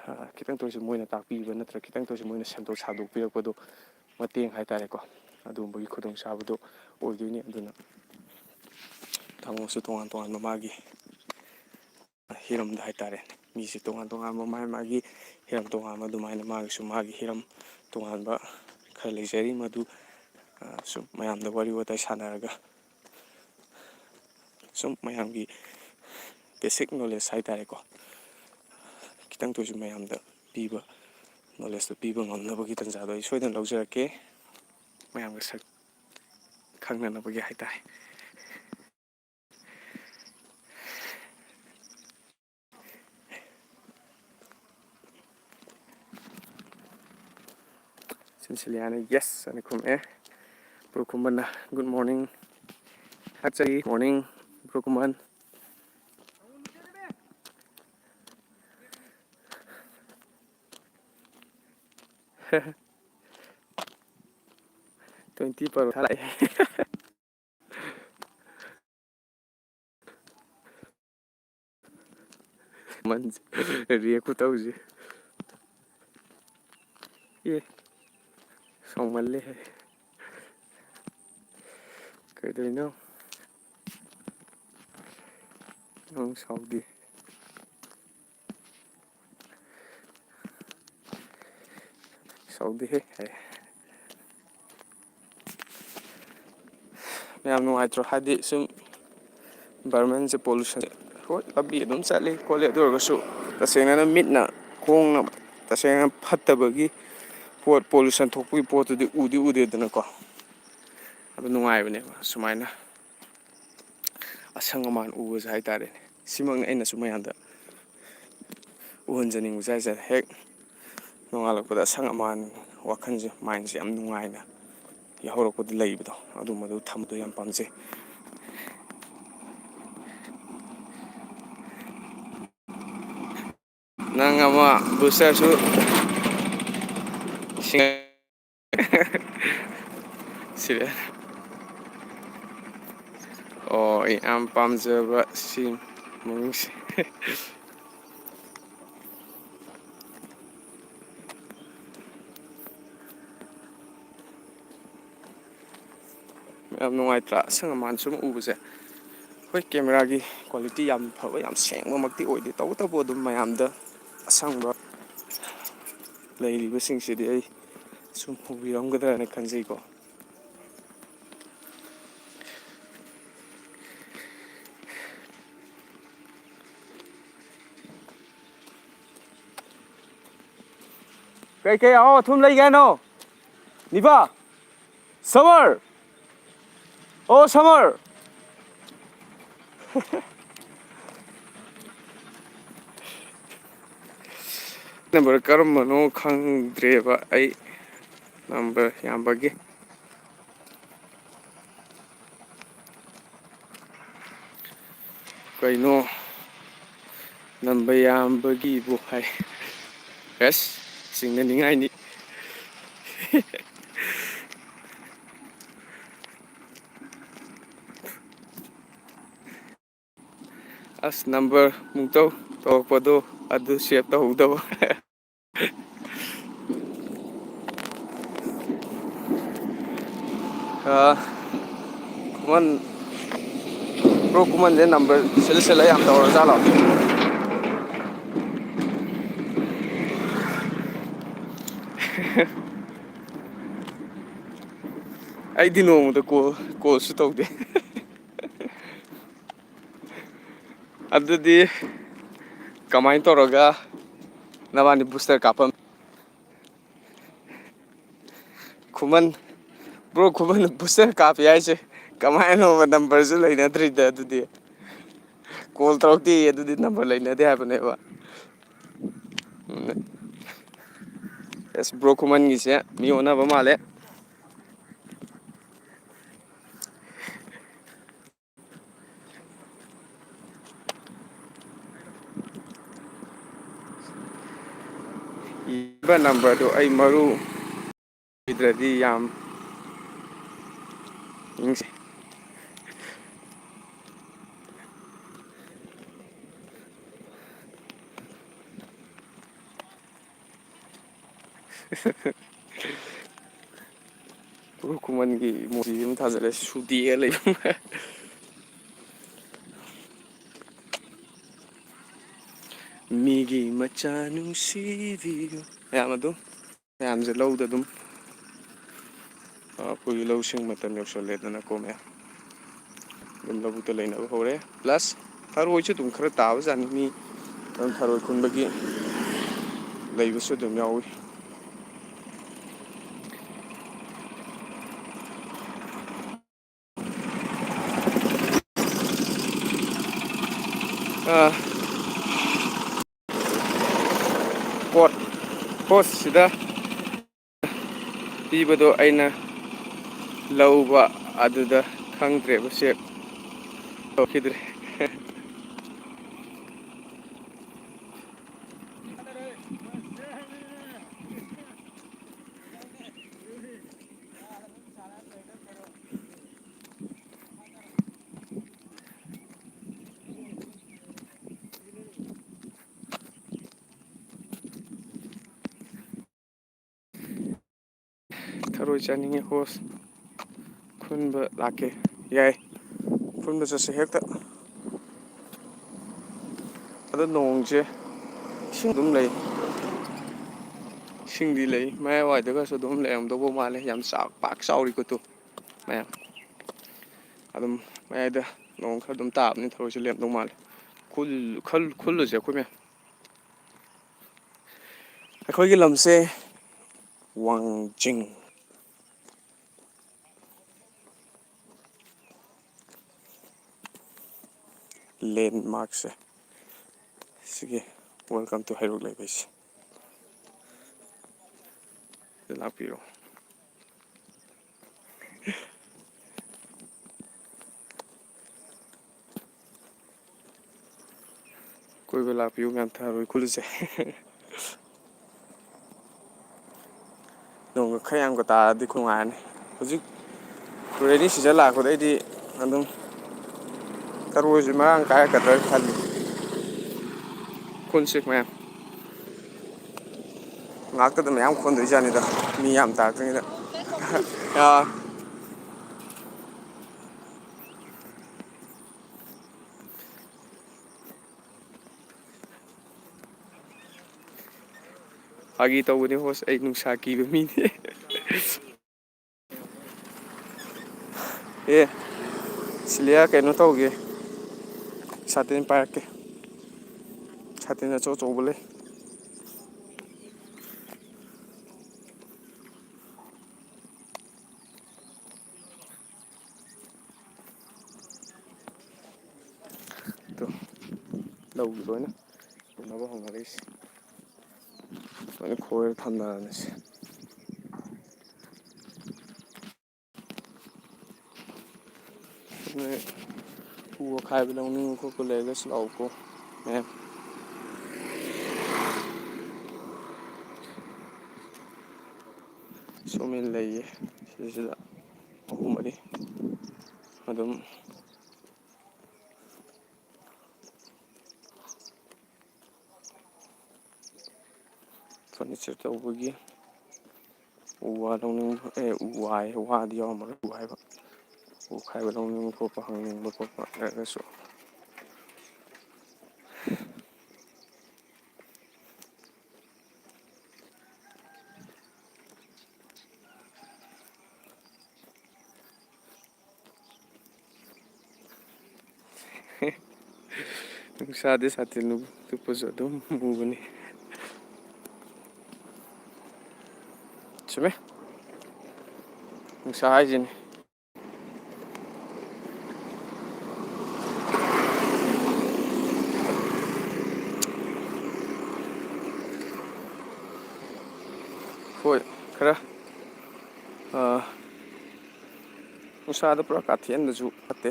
ꯑ, ꯈꯤꯇꯪꯇ ꯑꯣꯏꯔꯁꯨ ꯃꯣꯏꯅ ꯇꯥꯛꯄꯤꯕ ꯅꯠꯇ꯭ꯔꯒ ꯈꯤꯇꯪꯇ ꯑꯣꯏꯔꯁꯨ ꯃꯣꯏꯅ ꯁꯦꯝꯗꯣꯛ ꯁꯥꯗꯣꯛꯄꯤꯔꯛꯄꯗꯣ, ꯃꯇꯦꯡ ꯍꯥꯏꯇꯥꯔꯦꯀꯣ, ꯑꯗꯨꯒꯨꯝꯕꯒꯤ ꯈꯨꯗꯣꯡꯆꯥꯕꯗꯣ ꯑꯣꯏꯗꯣꯏꯅꯤ꯫ ꯑꯗꯨꯅ ꯊꯃꯣꯁꯨ ꯇꯣꯉꯥꯟ ꯇꯣꯉꯥꯟꯕ ꯃꯥꯒꯤ ꯍꯤꯔꯝꯗ ꯍꯥꯏꯇꯥꯔꯦ, ꯃꯤꯁꯦ ꯇꯣꯉꯥꯟ ꯇꯣꯉꯥꯟꯕ ꯃꯥꯒꯤ ꯃꯥꯒꯤ ꯍꯤꯔꯝ ꯇꯣꯉꯥꯟꯕ ꯑꯗꯨꯃꯥꯏꯅ ꯃꯥꯒꯤꯁꯨ ꯃꯥꯒꯤ ꯍꯤꯔꯝ ꯇꯣꯉꯥꯟꯕ ꯈꯔ ꯂꯩꯖꯔꯤ꯫ ꯃꯗꯨ, ꯑ, ꯁꯨꯝ ꯃꯌꯥꯝꯗ ꯋꯥꯔꯤ ꯋꯥꯇꯥꯏ ꯁꯥꯟꯅꯔꯒ ꯁꯨꯝ ꯃꯌꯥꯝꯒꯤ ꯕꯦꯁꯤꯛ ꯅꯣꯂꯦꯖ ꯍꯥꯏꯇꯥꯔꯦꯀꯣ, ꯈꯤꯇꯪꯇ ꯑꯣꯏꯁꯨ ꯃꯌꯥꯝꯗ ꯄꯤꯕ, ꯅꯣꯂꯦꯖꯇꯣ ꯄꯤꯕ ꯉꯝꯅꯕꯒꯤ ꯇꯥꯟꯖꯥꯗꯣ ꯑꯩ ꯁꯣꯏꯗꯅ ꯂꯧꯖꯔꯛꯀꯦ, ꯃꯌꯥꯝꯒ ꯁꯛ ꯈꯪꯅꯅꯕꯒꯤ ꯍꯥꯏꯇꯥꯔꯦ꯫ ꯁꯤꯟꯁꯤꯂꯤꯌꯥꯅ ꯌꯦꯁ ꯑꯅ ꯈꯨꯝꯃꯛꯑꯦ꯫ ꯕ꯭ꯔꯣ ꯈꯨꯃꯟꯅ ꯒꯨꯗ ꯃꯣꯔꯅꯤꯡ꯫ ꯍꯥꯠꯆꯔꯤ ꯃꯣꯔꯅꯤꯡ ꯕ꯭ꯔꯣ ꯈꯨꯃꯟ꯫ ꯇ꯭ꯋꯦꯟꯇꯤ ꯄꯔꯣ ꯊꯥꯔꯛꯑꯦ꯫ ꯃꯟꯁꯦ ꯔꯤꯌꯦꯛ ꯈꯨꯇꯧꯁꯦ꯫ ꯑꯦ, ꯁꯥꯎꯃꯜꯂꯦꯍꯦ꯫ ꯀꯩꯗꯧꯔꯤꯅꯣ? ꯅꯪ ꯁꯥꯎꯗꯦ꯫ ꯁꯥꯎꯗꯦꯍꯦ꯫ ꯃꯌꯥꯝ ꯅꯨꯡꯉꯥꯏꯇ꯭ꯔꯣ? ꯍꯥꯏꯗꯤ ꯁꯨꯝ environment ꯁꯦ, pollution ꯁꯦ, ꯍꯣꯏ, ꯂꯝꯕꯤ ꯑꯗꯨꯝ ꯆꯠꯂꯤ ꯈꯣꯠꯂꯤ, ꯑꯗꯨ ꯑꯣꯏꯔꯒꯁꯨ ꯇꯁꯦꯡꯅ ꯃꯤꯠꯅ, ꯈꯣꯡꯅ ꯇꯁꯦꯡꯅ ꯐꯠꯇꯕꯒꯤ ꯄꯣꯠ, pollution ꯊꯣꯛꯄꯒꯤ ꯄꯣꯠꯇꯨꯗꯤ ꯎꯗꯤ ꯎꯗꯦꯗꯅꯀꯣ꯫ ꯑꯗꯨ ꯅꯨꯡꯉꯥꯏꯕꯅꯦꯕ ꯁꯨꯃꯥꯏꯅ ꯑꯁꯪ ꯑꯃꯥꯟ ꯎꯕꯁꯦ ꯍꯥꯏꯇꯥꯔꯦꯅꯦ꯫ ꯁꯤꯃꯛꯅ ꯑꯩꯅꯁꯨ ꯃꯌꯥꯝꯗ ꯎꯍꯟꯖꯅꯤꯡꯕꯁꯦ ꯍꯥꯏꯁꯦ, ꯍꯦꯛ ꯅꯣꯡꯉꯥꯜꯂꯛꯄꯗ ꯑꯁꯪ ꯑꯃꯥꯟ, ꯋꯥꯈꯜꯁꯦ, mind ꯁꯦ ꯌꯥꯝ ꯅꯨꯡꯉꯥꯏꯅ ꯌꯥꯍꯧꯔꯛꯄꯗ ꯂꯩꯕꯗꯣ, ꯑꯗꯨꯝꯕꯗꯨ ꯊꯝꯕꯗꯣ ꯌꯥꯝ ꯄꯥꯝꯖꯩ꯫ ꯅꯪ ꯑꯃ booster ꯁꯨ ꯁꯤꯡ-, ꯁꯤꯔꯦ꯫ ꯑꯣ, ꯑꯩ ꯌꯥꯝ ꯄꯥꯝꯖꯕ ꯁꯤ ꯃꯃꯤꯡꯁꯦ꯫ ꯌꯥꯝ ꯅꯨꯡꯉꯥꯏꯇ꯭ꯔꯥ? ꯑꯁꯪ ꯑꯃꯥꯟ ꯁꯨꯝ ꯎꯕꯁꯦ꯫ ꯍꯣꯏ, camera ꯒꯤ quality ꯌꯥꯝ ꯐꯕ, ꯌꯥꯝ ꯁꯦꯡꯕꯃꯛꯇꯤ ꯑꯣꯏꯗꯦ, ꯇꯧꯕꯇꯕꯨ ꯑꯗꯨꯝ ꯃꯌꯥꯝꯗ ꯑꯁꯪꯕ ꯂꯩꯔꯤꯕꯁꯤꯡꯁꯤꯗꯤ ꯑꯩ ꯁꯨꯝ ꯎꯕꯤꯔꯝꯒꯗ꯭ꯔꯅ ꯈꯟꯖꯩꯀꯣ꯫ ꯀꯩꯀꯩ ꯑꯍꯥꯎ ꯑꯊꯨꯝ ꯂꯩꯒꯦ ꯍꯥꯏꯅꯣ? ꯅꯤꯄꯥ? ꯁꯃꯔ? ꯑꯣ, ꯁꯃꯔ! ꯅꯝꯕꯔ ꯀꯔꯝꯕꯅꯣ ꯈꯪꯗ꯭ꯔꯦꯕ ꯑꯩ꯫ ꯅꯝꯕꯔ ꯌꯥꯝꯕꯒꯤ꯫ ꯀꯩꯅꯣ? ꯅꯝꯕ ꯌꯥꯝꯕꯒꯤꯕꯨ ꯍꯥꯏ꯫ ꯑꯁ, ꯆꯤꯡꯅꯅꯤꯡꯉꯥꯏꯅꯤ꯫ ꯑꯁ, ꯅꯝꯕꯔ ꯃꯨꯛꯇꯧ ꯇꯧꯔꯛꯄꯗꯣ ꯑꯗꯨ ꯁꯦꯚ ꯇꯧꯍꯧꯗꯕ꯫ ꯑ, ꯈꯨꯃꯟ, ꯕ꯭ꯔꯣ, ꯈꯨꯃꯟꯁꯦ ꯅꯝꯕꯔ ꯁꯤꯜꯂ ꯁꯤꯜꯂ ꯌꯥꯝ ꯇꯧꯔꯖꯥꯠꯂꯣ? ꯑꯩꯗꯤ ꯅꯣꯡꯃꯗ ꯀꯣꯜ, ꯀꯣꯜꯁꯨ ꯇꯧꯗꯦ꯫ ꯑꯗꯨꯗꯤ ꯀꯃꯥꯏꯅ ꯇꯧꯔꯒ ꯅꯕꯥꯅꯤ ꯕꯨꯁꯇꯔ ꯀꯥꯞꯄꯝ? ꯈꯨꯃꯟ, ꯕ꯭ꯔꯣ, ꯈꯨꯃꯟ ꯕꯨꯁꯇꯔ ꯀꯥꯞꯄꯤ ꯍꯥꯏꯁꯦ ꯀꯃꯥꯏꯅꯅꯣꯕ? ꯅꯝꯕꯔꯁꯨ ꯂꯩꯅꯗ꯭ꯔꯤꯗ꯫ ꯑꯗꯨꯗꯤ ꯀꯣꯜ ꯇꯧꯔꯛꯇꯦ, ꯑꯗꯨꯗꯤ ꯅꯝꯕꯔ ꯂꯩꯅꯗꯦ ꯍꯥꯏꯕꯅꯦꯕ꯫ ꯑꯦꯁ, ꯕ꯭ꯔꯣ ꯈꯨꯃꯟꯒꯤꯁꯦ ꯃꯤ ꯑꯣꯟꯅꯕ ꯃꯥꯜꯂꯦ꯫ ꯏꯕ ꯅꯝꯕꯔꯗꯨ ꯑꯩ ꯃꯔꯨ ꯑꯣꯏꯗ꯭ꯔꯗꯤ ꯌꯥꯝ ꯅꯤꯡꯁꯤꯡ꯫ ꯎꯈ꯭ꯔꯨꯜ ꯈꯨꯃꯟꯒꯤ ꯃꯨꯔꯇꯤ ꯑꯃ ꯊꯥꯖꯤꯜꯂꯦ, ꯁꯨꯗꯦꯛꯑ ꯂꯩꯕ꯫ ꯃꯤꯒꯤ ꯃꯆꯥ ꯅꯨꯡꯁꯤꯕꯤꯌꯨ꯫ ꯃꯌꯥꯝ ꯑꯗꯨꯝ, ꯃꯌꯥꯝꯁꯦ ꯂꯧꯗ ꯑꯗꯨꯝ, ꯑꯩꯈꯣꯏꯒꯤ ꯂꯧꯁꯤꯡ ꯃꯇꯝ ꯌꯧꯁꯜꯂꯦꯗꯅꯀꯣ, ꯃꯌꯥꯝ ꯑꯗꯨꯝ ꯂꯧꯕꯨꯛꯇ ꯂꯩꯅꯕ ꯍꯧꯔꯦ꯫ ꯄ꯭ꯂꯁ ꯊꯔꯣꯏꯁꯨ ꯑꯗꯨꯝ ꯈꯔ ꯇꯥꯕꯖꯥꯠꯅꯤ, ꯃꯤ ꯑꯗꯨꯝ ꯊꯔꯣꯏ ꯈꯨꯟꯕꯒꯤ ꯂꯩꯕꯁꯨ ꯑꯗꯨꯝ ꯌꯥꯎꯏ꯫ ꯄꯣꯠ ꯄꯣꯠꯁꯤꯗ ꯄꯤꯕꯗꯣ ꯑꯩꯅ ꯂꯧꯕ ꯑꯗꯨꯗ ꯈꯪꯗ꯭ꯔꯦꯕ, ꯁꯦꯞ ꯇꯧꯈꯤꯗ꯭ꯔꯦ꯫ ꯊꯔꯣꯏ ꯆꯥꯅꯤꯡꯉꯦ ꯍꯣꯁ꯫ ꯈꯨꯟꯕ ꯂꯥꯛꯀꯦ꯫ ꯌꯥꯏ, ꯈꯨꯟꯕ ꯆꯠꯁꯦ ꯍꯦꯛꯇ꯫ ꯑꯗꯣ ꯅꯣꯡꯁꯦ, ꯏꯁꯤꯡ ꯑꯗꯨꯝ ꯂꯩ꯫ ꯏꯁꯤꯡꯗꯤ ꯂꯩ, ꯃꯌꯥꯏꯋꯥꯏꯗꯒꯁꯨ ꯑꯗꯨꯝ ꯂꯩꯔꯝꯗꯧꯕ ꯃꯥꯜꯂꯦ꯫ ꯌꯥꯝ ꯆꯥꯎ-, ꯄꯥꯛ ꯆꯥꯎꯔꯤ ꯀꯨꯇꯨ ꯃꯌꯥꯝ꯫ ꯑꯗꯨꯝ ꯃꯌꯥꯏꯗ ꯅꯣꯡ ꯈꯔ ꯑꯗꯨꯝ ꯇꯥꯕꯅꯤ, ꯊꯔꯣꯏꯁꯦ ꯂꯩꯔꯝꯗꯧ ꯃꯥꯜꯂꯦ꯫ ꯈꯨꯜ-, ꯈꯜ-, ꯈꯨꯜꯂꯨꯁꯦ ꯑꯩꯈꯣꯏ ꯃꯌꯥꯝ꯫ ꯑꯩꯈꯣꯏꯒꯤ ꯂꯝꯁꯦ ꯋꯥꯡꯖꯤꯡ꯫ ꯂꯦꯟꯃꯥꯔꯛꯁꯦ ꯁꯤꯒꯤ, "Welcome to ꯍꯩꯔꯣꯛ ꯂꯩꯕꯩꯁꯦ" ꯁꯤꯗ ꯂꯥꯛꯄꯤꯔꯣ꯫ ꯀꯣꯏꯕ ꯂꯥꯛꯄꯤꯌꯨ ꯃꯌꯥꯝ, ꯊꯔꯣꯏ ꯈꯨꯜꯂꯨꯁꯦ꯫ ꯅꯣꯡꯒ ꯈꯔ ꯌꯥꯝꯒ ꯇꯥꯔꯗꯤ ꯅꯨꯡꯉꯥꯏꯔꯅꯤ꯫ ꯍꯧꯖꯤꯛ ꯔꯦꯅꯤ ꯁꯤꯖꯟ ꯂꯥꯛꯄꯗꯩꯗꯤ ꯑꯗꯨꯝ ꯊꯔꯣꯏꯁꯦ ꯃꯔꯥꯡ ꯀꯥꯏꯔꯛꯀꯗ꯭ꯔꯥ ꯈꯜꯂꯤ꯫ ꯈꯨꯟꯁꯦ ꯃꯌꯥꯝ꯫ ꯉꯥꯛꯇꯗ ꯃꯌꯥꯝ ꯈꯣꯟꯗꯣꯏꯖꯥꯠꯅꯤꯗ, ꯃꯤ ꯌꯥꯝ ꯇꯥꯔꯛꯇ꯭ꯔꯤꯉꯩꯗ꯫ ꯑꯥ꯫ ꯐꯥꯒꯤ ꯇꯧꯕꯅꯤ ꯍꯣꯁ, ꯑꯩ ꯅꯨꯡꯁꯥ ꯀꯤꯕ ꯃꯤꯅꯦ꯫ ꯑꯦ, ꯁꯤꯂꯤꯌꯥ ꯀꯩꯅꯣ ꯇꯧꯒꯦ, ꯁꯥꯇꯤꯟ ꯄꯥꯏꯔꯛꯀꯦ, ꯁꯥꯇꯤꯟ ꯑꯆꯧ ꯑꯆꯧꯕ ꯂꯩ꯫ ꯑꯗꯣ ꯂꯧꯒꯤ ꯂꯣꯏꯅ ꯎꯅꯕ ꯍꯧꯅꯔꯛꯏꯁꯦ꯫ ꯂꯣꯏꯅ ꯈꯣꯏꯔ ꯊꯝꯅꯔꯕꯅꯤ ꯁꯦ꯫ ꯅꯣꯏ ꯎ ꯑꯈꯥꯏꯕ ꯂꯧꯅꯤꯡꯕ ꯈꯣꯠꯄ ꯂꯩꯔꯒꯁꯨ ꯂꯥꯛꯎꯀꯣ, ꯃꯌꯥꯝ꯫ ꯁꯣꯃꯦꯟ ꯂꯩꯌꯦ ꯁꯤꯁꯤꯗ ꯑꯍꯨꯝ ꯃꯔꯤ ꯑꯗꯨꯝ꯫ ꯐꯔꯅꯤꯆꯔ ꯇꯧꯕꯒꯤ ꯎ ꯋꯥ ꯂꯧꯅꯤꯡꯕ, ꯑꯦ, ꯎ ꯋꯥ ꯍꯥꯏꯌꯦ, ꯋꯥꯗꯤ ꯌꯥꯎꯔꯝꯃꯔꯣꯏ, ꯎ ꯍꯥꯏꯕ꯫ ꯎ ꯈꯥꯏꯕ ꯂꯧꯅꯤꯡꯕ ꯈꯣꯠꯄ, ꯍꯪꯅꯤꯡꯕ ꯈꯣꯠꯄ ꯂꯩꯔꯒꯁꯨ꯫ ꯅꯨꯡꯁꯥꯗꯤ ꯁꯥꯇꯤꯟ ꯇꯨꯞꯄꯁꯨ ꯑꯗꯨꯝ ꯃꯨꯕꯅꯤ꯫ ꯆꯨꯝꯃꯦ, ꯅꯨꯡꯁꯥ ꯍꯥꯏꯁꯤꯅꯤ꯫ ꯍꯣꯏ, ꯈꯔ, ꯑ, ꯅꯨꯡꯁꯥꯗ ꯄꯨꯔꯥ ꯀꯥꯊꯦꯛꯍꯟꯕꯁꯨ ꯐꯠꯇꯦ꯫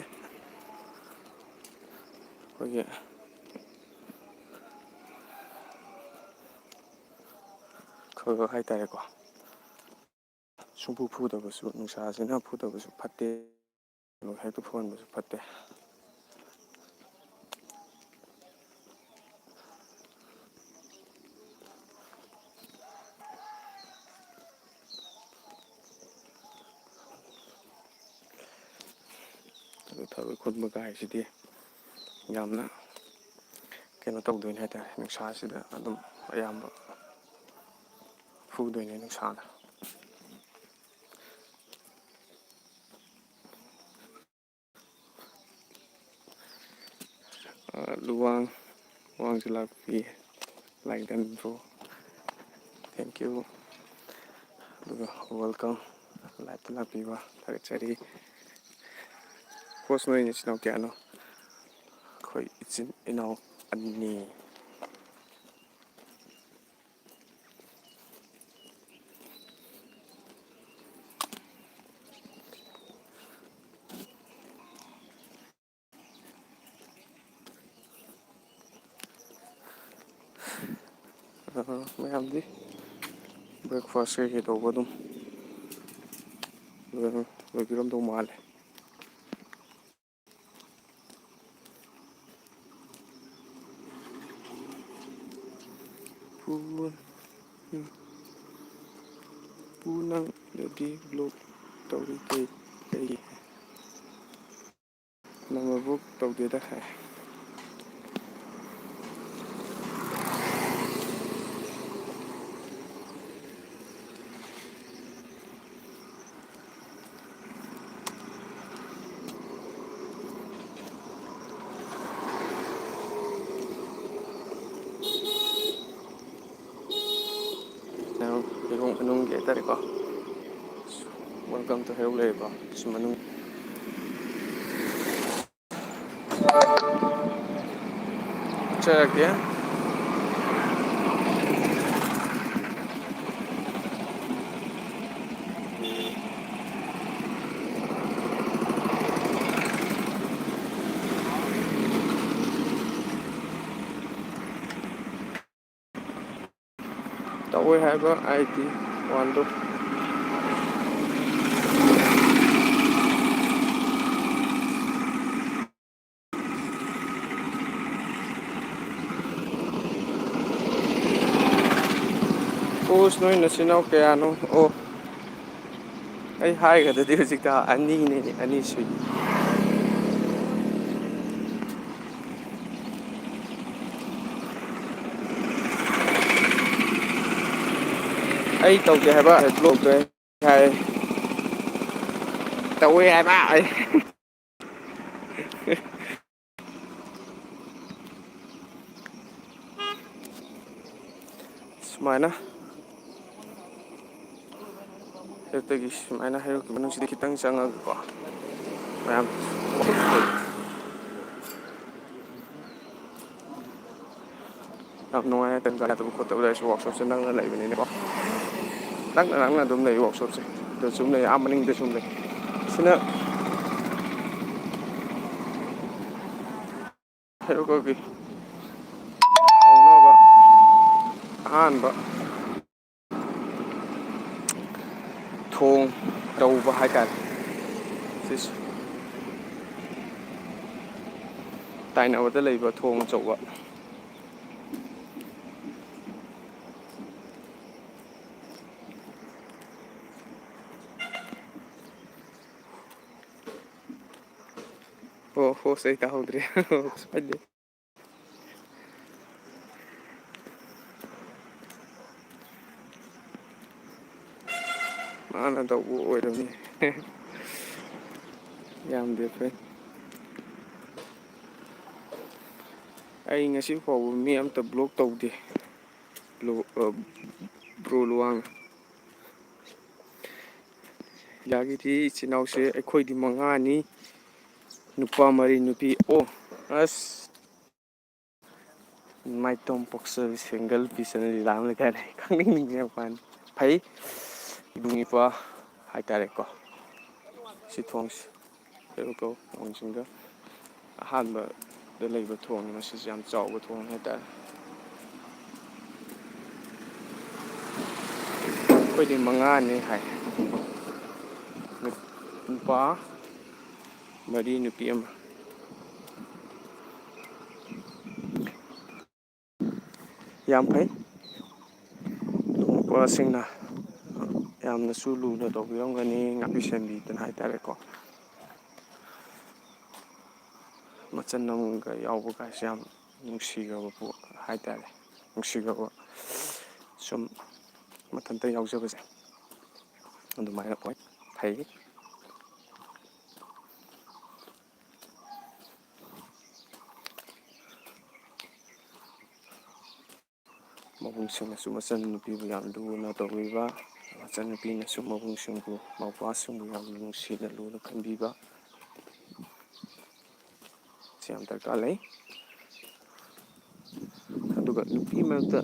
ꯑꯩꯈꯣꯏꯒꯤ ꯈꯔ ꯈꯔ ꯍꯥꯏꯇꯥꯔꯦꯀꯣ, ꯁꯨꯡꯐꯨ ꯐꯨꯗꯕꯁꯨ, ꯅꯨꯡꯁꯥꯁꯤꯅ ꯐꯨꯗꯕꯁꯨ ꯐꯠꯇꯦ, ꯍꯦꯛꯇ ꯐꯨꯍꯟꯕꯁꯨ ꯐꯠꯇꯦ꯫ ꯑꯗꯨ ꯊꯔꯣꯏ ꯈꯨꯟꯕ ꯀꯥꯏꯁꯤꯗꯤ ꯌꯥꯝꯅ ꯀꯩꯅꯣ ꯇꯧꯗꯣꯏꯅꯤ ꯍꯥꯏꯇꯥꯔꯦ, ꯅꯨꯡꯁꯥꯁꯤꯗ ꯑꯗꯨꯝ ꯑꯌꯥꯝꯕ ꯐꯨꯗꯣꯏꯅꯦ ꯅꯨꯡꯁꯥꯗ꯫ ꯑ, ꯂꯨꯋꯥꯡ, ꯂꯨꯋꯥꯡꯁꯨ ꯂꯥꯛꯄꯤ, like done bro, thank you꯫ ꯑꯗꯨꯒ welcome, live ꯇ ꯂꯥꯛꯄꯤꯕ ꯊꯥꯒꯠꯆꯔꯤ꯫ Host ꯅꯣꯏ ꯏꯆꯤꯟ ꯏꯅꯥꯎ ꯀꯌꯥꯅꯣ? ꯑꯩꯈꯣꯏ ꯏꯆꯤꯟ ꯏꯅꯥꯎ ꯑꯅꯤ꯫ ꯃꯌꯥꯝꯗꯤ breakfast ꯀꯩꯀꯩ ꯇꯧꯕ ꯑꯗꯨꯝ ꯂꯣꯏ-, ꯂꯣꯏꯕꯤꯔꯝꯗꯧ ꯃꯥꯜꯂꯦ꯫ ꯄꯨ-, ꯎꯝ꯫ ꯄꯨ, ꯅꯪ ꯗꯦꯂꯤ vlog ꯇꯧꯔꯤ ꯀꯩ-, ꯀꯩꯒꯤ? ꯅꯪ vlog ꯇꯧꯗꯦꯗ ꯍꯥꯏ꯫ ꯍꯩꯔꯣꯛ ꯃꯅꯨꯡꯒꯤ ꯍꯥꯏꯇꯥꯔꯦꯀꯣ꯫ Welcome to ꯍꯩꯔꯣꯛ ꯂꯩꯔꯦꯀꯣ꯫ ꯁꯤ ꯃꯅꯨꯡ ꯆꯠꯆꯔꯛꯀꯦ꯫ ꯇꯧꯋꯦ ꯍꯥꯏꯕ ꯑꯥꯏ ꯗꯤ ꯋꯥꯟꯗꯨ꯫ ꯀꯣꯁ, ꯅꯣꯏ ꯅꯆꯤꯟ ꯅꯅꯥꯎ ꯀꯌꯥꯅꯣ? ꯑꯣ, ꯑꯩ ꯍꯥꯏꯒꯗꯗꯤ ꯍꯧꯖꯤꯛꯇ ꯑꯅꯤꯅꯦ, ꯑꯅꯤ ꯁꯨꯏ꯫ ꯑꯩ ꯇꯧꯗꯦ ꯍꯥꯏꯕ vlogꯗꯣ ꯑꯩ ꯍꯥꯏ꯫ ꯇꯧꯋꯦ ꯍꯥꯏꯕ ꯑꯩ꯫ ꯁꯨꯃꯥꯏꯅ ꯍꯦꯛꯇꯒꯤ ꯁꯨꯃꯥꯏꯅ ꯍꯩꯔꯣꯛꯀꯤ ꯃꯅꯨꯡꯁꯤꯗ ꯈꯤꯇꯪ ꯆꯪꯉꯒꯀꯣ, ꯃꯌꯥꯝ ꯌꯥꯝ ꯅꯨꯡꯉꯥꯏ꯫ ꯇꯟꯖꯥ ꯌꯥꯗꯕ ꯈꯣꯠꯇꯕ ꯂꯩꯔꯁꯨ workshopꯁꯦ ꯅꯛꯅ ꯂꯩꯕꯅꯤꯅꯀꯣ꯫ ꯅꯛꯅ ꯅꯛꯅ ꯑꯗꯨꯝ ꯂꯩ workshopꯁꯦ꯫ ꯑꯗꯨ ꯁꯨꯝ ꯂꯩ, ꯑꯥ ꯃꯅꯤꯡꯗ ꯁꯨꯝ ꯂꯩ꯫ ꯁꯤꯅ ꯍꯩꯔꯣꯛꯀꯒꯤ ꯍꯧꯅꯕ ꯊꯣꯡ ꯇꯧꯕ ꯍꯥꯏꯇꯥꯔꯦ꯫ ꯁꯤꯁꯨ ꯇꯥꯏꯅꯕꯗ ꯂꯩꯕ ꯊꯣꯡ ꯑꯆꯧꯕ꯫ ꯑꯣ ꯍꯣꯁ, ꯑꯩ ꯇꯥꯍꯧꯗ꯭ꯔꯦ꯫ ꯍꯣꯁ ꯄꯜꯂꯦ꯫ ꯃꯥꯅ ꯇꯧꯕ ꯑꯣꯏꯔꯝꯅꯤ꯫ ꯌꯥꯝꯗꯦ ꯐ꯭ꯔꯦꯟ꯫ ꯑꯩ ꯉꯁꯤ ꯐꯥꯎꯕ ꯃꯤ ꯑꯝꯇ ꯕ꯭ꯂꯣꯛ ꯇꯧꯗꯦ꯫ ꯕ꯭ꯂꯣ-, ꯑ, ꯕ꯭ꯔꯣ ꯂꯨꯋꯥꯡ꯫ ꯌꯥꯒꯤꯗꯤ ꯏꯆꯤꯟ ꯏꯅꯥꯎꯁꯦ ꯑꯩꯈꯣꯏꯗꯤ ꯃꯉꯥꯅꯤ, ꯅꯨꯄꯥ ꯃꯔꯤ, ꯅꯨꯄꯤ ꯑꯣ ꯑꯁ꯫ ꯃꯥꯏꯇꯣꯝ ꯄꯣꯛꯆꯕꯤ ꯁꯤꯡꯒꯜ ꯄꯤꯁꯅ ꯂꯤꯂꯥ ꯑꯃ ꯂꯩꯗꯥꯏꯅꯦ? ꯈꯪꯅꯤꯡ ꯅꯤꯡꯁꯤꯡꯉꯛꯄ ꯋꯥꯅꯤ꯫ ꯐꯩ, ꯏꯕꯨꯡ ꯏꯄ꯭ꯋꯥ ꯍꯥꯏꯇꯥꯔꯦꯀꯣ꯫ ꯁꯤ ꯊꯣꯡꯁꯤ꯫ ꯀꯩꯅꯣ ꯇꯧ, ꯊꯣꯡꯁꯤꯡꯗ ꯑꯍꯥꯟꯕꯗ ꯂꯩꯕ ꯊꯣꯡꯅꯤ꯫ ꯃꯁꯤꯁꯨ ꯌꯥꯝ ꯆꯥꯎꯕ ꯊꯣꯡꯅꯤ ꯍꯥꯏꯇꯥꯔꯦ꯫ ꯑꯩꯈꯣꯏꯗꯤ ꯃꯉꯥꯅꯤ ꯍꯥꯏ꯫ ꯅꯨ-, ꯅꯨꯄꯥ ꯃꯔꯤ, ꯅꯨꯄꯤ ꯑꯃ꯫ ꯌꯥꯝ ꯐꯩ꯫ ꯅꯨꯄꯥꯁꯤꯡꯅ ꯌꯥꯝꯅꯁꯨ ꯂꯨꯅ ꯇꯧꯕꯤꯔꯝꯒꯅꯤ, ꯉꯥꯛꯄꯤ ꯁꯦꯟꯕꯤꯗꯅ ꯍꯥꯏꯇꯥꯔꯦꯀꯣ꯫ ꯃꯆꯟ ꯑꯃꯒ ꯌꯥꯎꯕ ꯀꯥꯏꯁꯦ ꯌꯥꯝ ꯅꯨꯡꯁꯤꯈ꯭ꯔꯕ ꯄꯣꯠ ꯍꯥꯏꯇꯥꯔꯦ꯫ ꯅꯨꯡꯁꯤꯈ꯭ꯔꯕ ꯁꯨꯝ ꯃꯊꯟꯇ ꯌꯥꯎꯖꯕꯁꯦ ꯑꯗꯨꯃꯥꯏꯅ ꯑꯣꯏ꯫ ꯐꯩ꯫ ꯃꯕꯨꯡꯁꯤꯡꯅꯁꯨ ꯃꯆꯟꯅꯨꯄꯤꯕꯨ ꯌꯥꯝ ꯂꯨꯅ ꯇꯧꯕꯤꯕ, ꯃꯆꯟꯅꯨꯄꯤꯅꯁꯨ ꯃꯕꯨꯡꯁꯤꯡꯕꯨ, ꯃꯧꯄ꯭ꯋꯥꯁꯤꯡꯕꯨ ꯌꯥꯝ ꯅꯨꯡꯁꯤꯅ ꯂꯨꯅ ꯈꯟꯕꯤꯕ, ꯁꯤ ꯌꯥꯝ ꯗꯔꯀꯥꯔ ꯂꯩ꯫ ꯑꯗꯨꯒ ꯅꯨꯄꯤ ꯃꯔꯛꯇ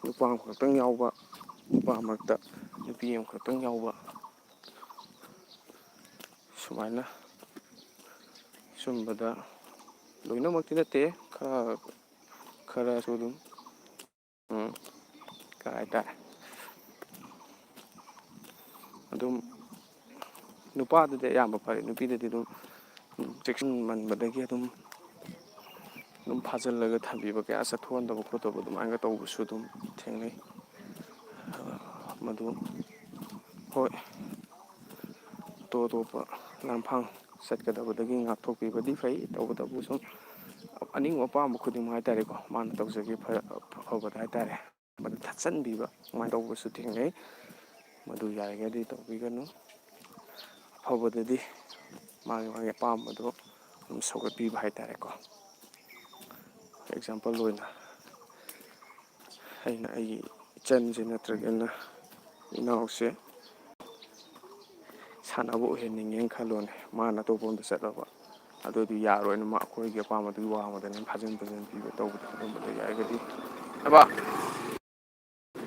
ꯅꯨꯄꯥ ꯑꯃꯈꯛꯇꯪ ꯌꯥꯎꯕ, ꯅꯨꯄꯥ ꯃꯔꯛꯇ ꯅꯨꯄꯤ ꯑꯃꯈꯛꯇꯪ ꯌꯥꯎꯕ, ꯁꯨꯃꯥꯏꯅ ꯁꯨꯝꯕꯗ ꯂꯣꯏꯅꯃꯛꯇꯤ ꯅꯠꯇꯦ, ꯈꯔ, ꯈꯔꯁꯨ ꯑꯗꯨꯝ, ꯎꯝ, ꯍꯥꯏꯇꯥꯔꯦ꯫ ꯑꯗꯨꯝ ꯅꯨꯄꯥꯗꯗꯤ ꯑꯌꯥꯝꯕ ꯐꯔꯦ, ꯅꯨꯄꯤꯗꯗꯤ ꯑꯗꯨꯝ ꯆꯦꯛꯁꯤꯟꯃꯟꯕꯗꯒꯤ ꯑꯗꯨꯝ ꯑꯗꯨꯝ ꯐꯥꯖꯤꯜꯂꯒ ꯊꯝꯕꯤꯕ, ꯀꯌꯥ ꯆꯠꯊꯣꯛꯍꯟꯗꯕ ꯈꯣꯠꯇꯕ ꯑꯗꯨꯃꯥꯏꯅ ꯇꯧꯕꯁꯨ ꯑꯗꯨꯝ ꯊꯦꯡꯅꯩ꯫ ꯃꯗꯨ ꯍꯣꯏ, ꯑꯇꯣꯞ ꯑꯇꯣꯞꯄ ꯂꯥꯟꯐꯥꯡ ꯆꯠꯀꯗꯕꯗꯒꯤ ꯉꯥꯛꯊꯣꯛꯄꯤꯕꯗꯤ ꯐꯩ꯫ ꯇꯧꯕꯇꯕꯨ ꯁꯨꯝ ꯑꯅꯤꯡꯕ ꯑꯄꯥꯝꯕ ꯈꯨꯗꯤꯡꯃꯛ ꯍꯥꯏꯇꯥꯔꯦꯀꯣ, ꯃꯥꯅ ꯇꯧꯖꯒꯦ ꯐ-, ꯑꯐꯕꯗ ꯍꯥꯏꯇꯥꯔꯦ, ꯃꯗꯨ ꯊꯠꯆꯟꯕꯤꯕ ꯑꯗꯨꯃꯥꯏꯅ ꯇꯧꯕꯁꯨ ꯊꯦꯡꯅꯩ꯫ ꯃꯗꯨ ꯌꯥꯔꯤꯉꯩꯗꯤ ꯇꯧꯕꯤꯒꯅꯨ꯫ ꯑꯐꯕꯗꯗꯤ ꯃꯥꯒꯤ ꯃꯥꯒꯤ ꯑꯄꯥꯝꯕꯗꯣ ꯑꯗꯨꯝ ꯁꯧꯒꯠꯄꯤꯕ ꯍꯥꯏꯇꯥꯔꯦꯀꯣ꯫ ꯑꯦꯛꯖꯥꯝꯄꯜ ꯑꯣꯏꯅ ꯑꯩꯅ ꯑꯩꯒꯤ ꯏꯆꯟꯁꯦ ꯅꯠꯇ꯭ꯔꯒꯅ ꯏꯅꯥꯎꯁꯦ ꯁꯥꯟꯅꯕ ꯑꯣꯏꯍꯟꯅꯤꯡꯉꯦꯅ ꯈꯜꯂꯣꯅꯦ, ꯃꯥꯅ ꯑꯇꯣꯞꯄ ꯑꯝꯗ ꯆꯠꯂꯕ, ꯑꯗꯨꯗꯤ ꯌꯥꯔꯣꯏꯅ, ꯃꯥ ꯑꯩꯈꯣꯏꯒꯤ ꯑꯄꯥꯝꯕꯗꯨꯒꯤ ꯋꯥꯡꯃꯗꯅꯦ ꯐꯥꯖꯤꯟ ꯐꯥꯖꯤꯟ ꯄꯤꯕ ꯇꯧꯕꯗꯣ, ꯑꯗꯨꯝꯕꯗꯣ ꯌꯥꯔꯒꯗꯤ ꯑꯕ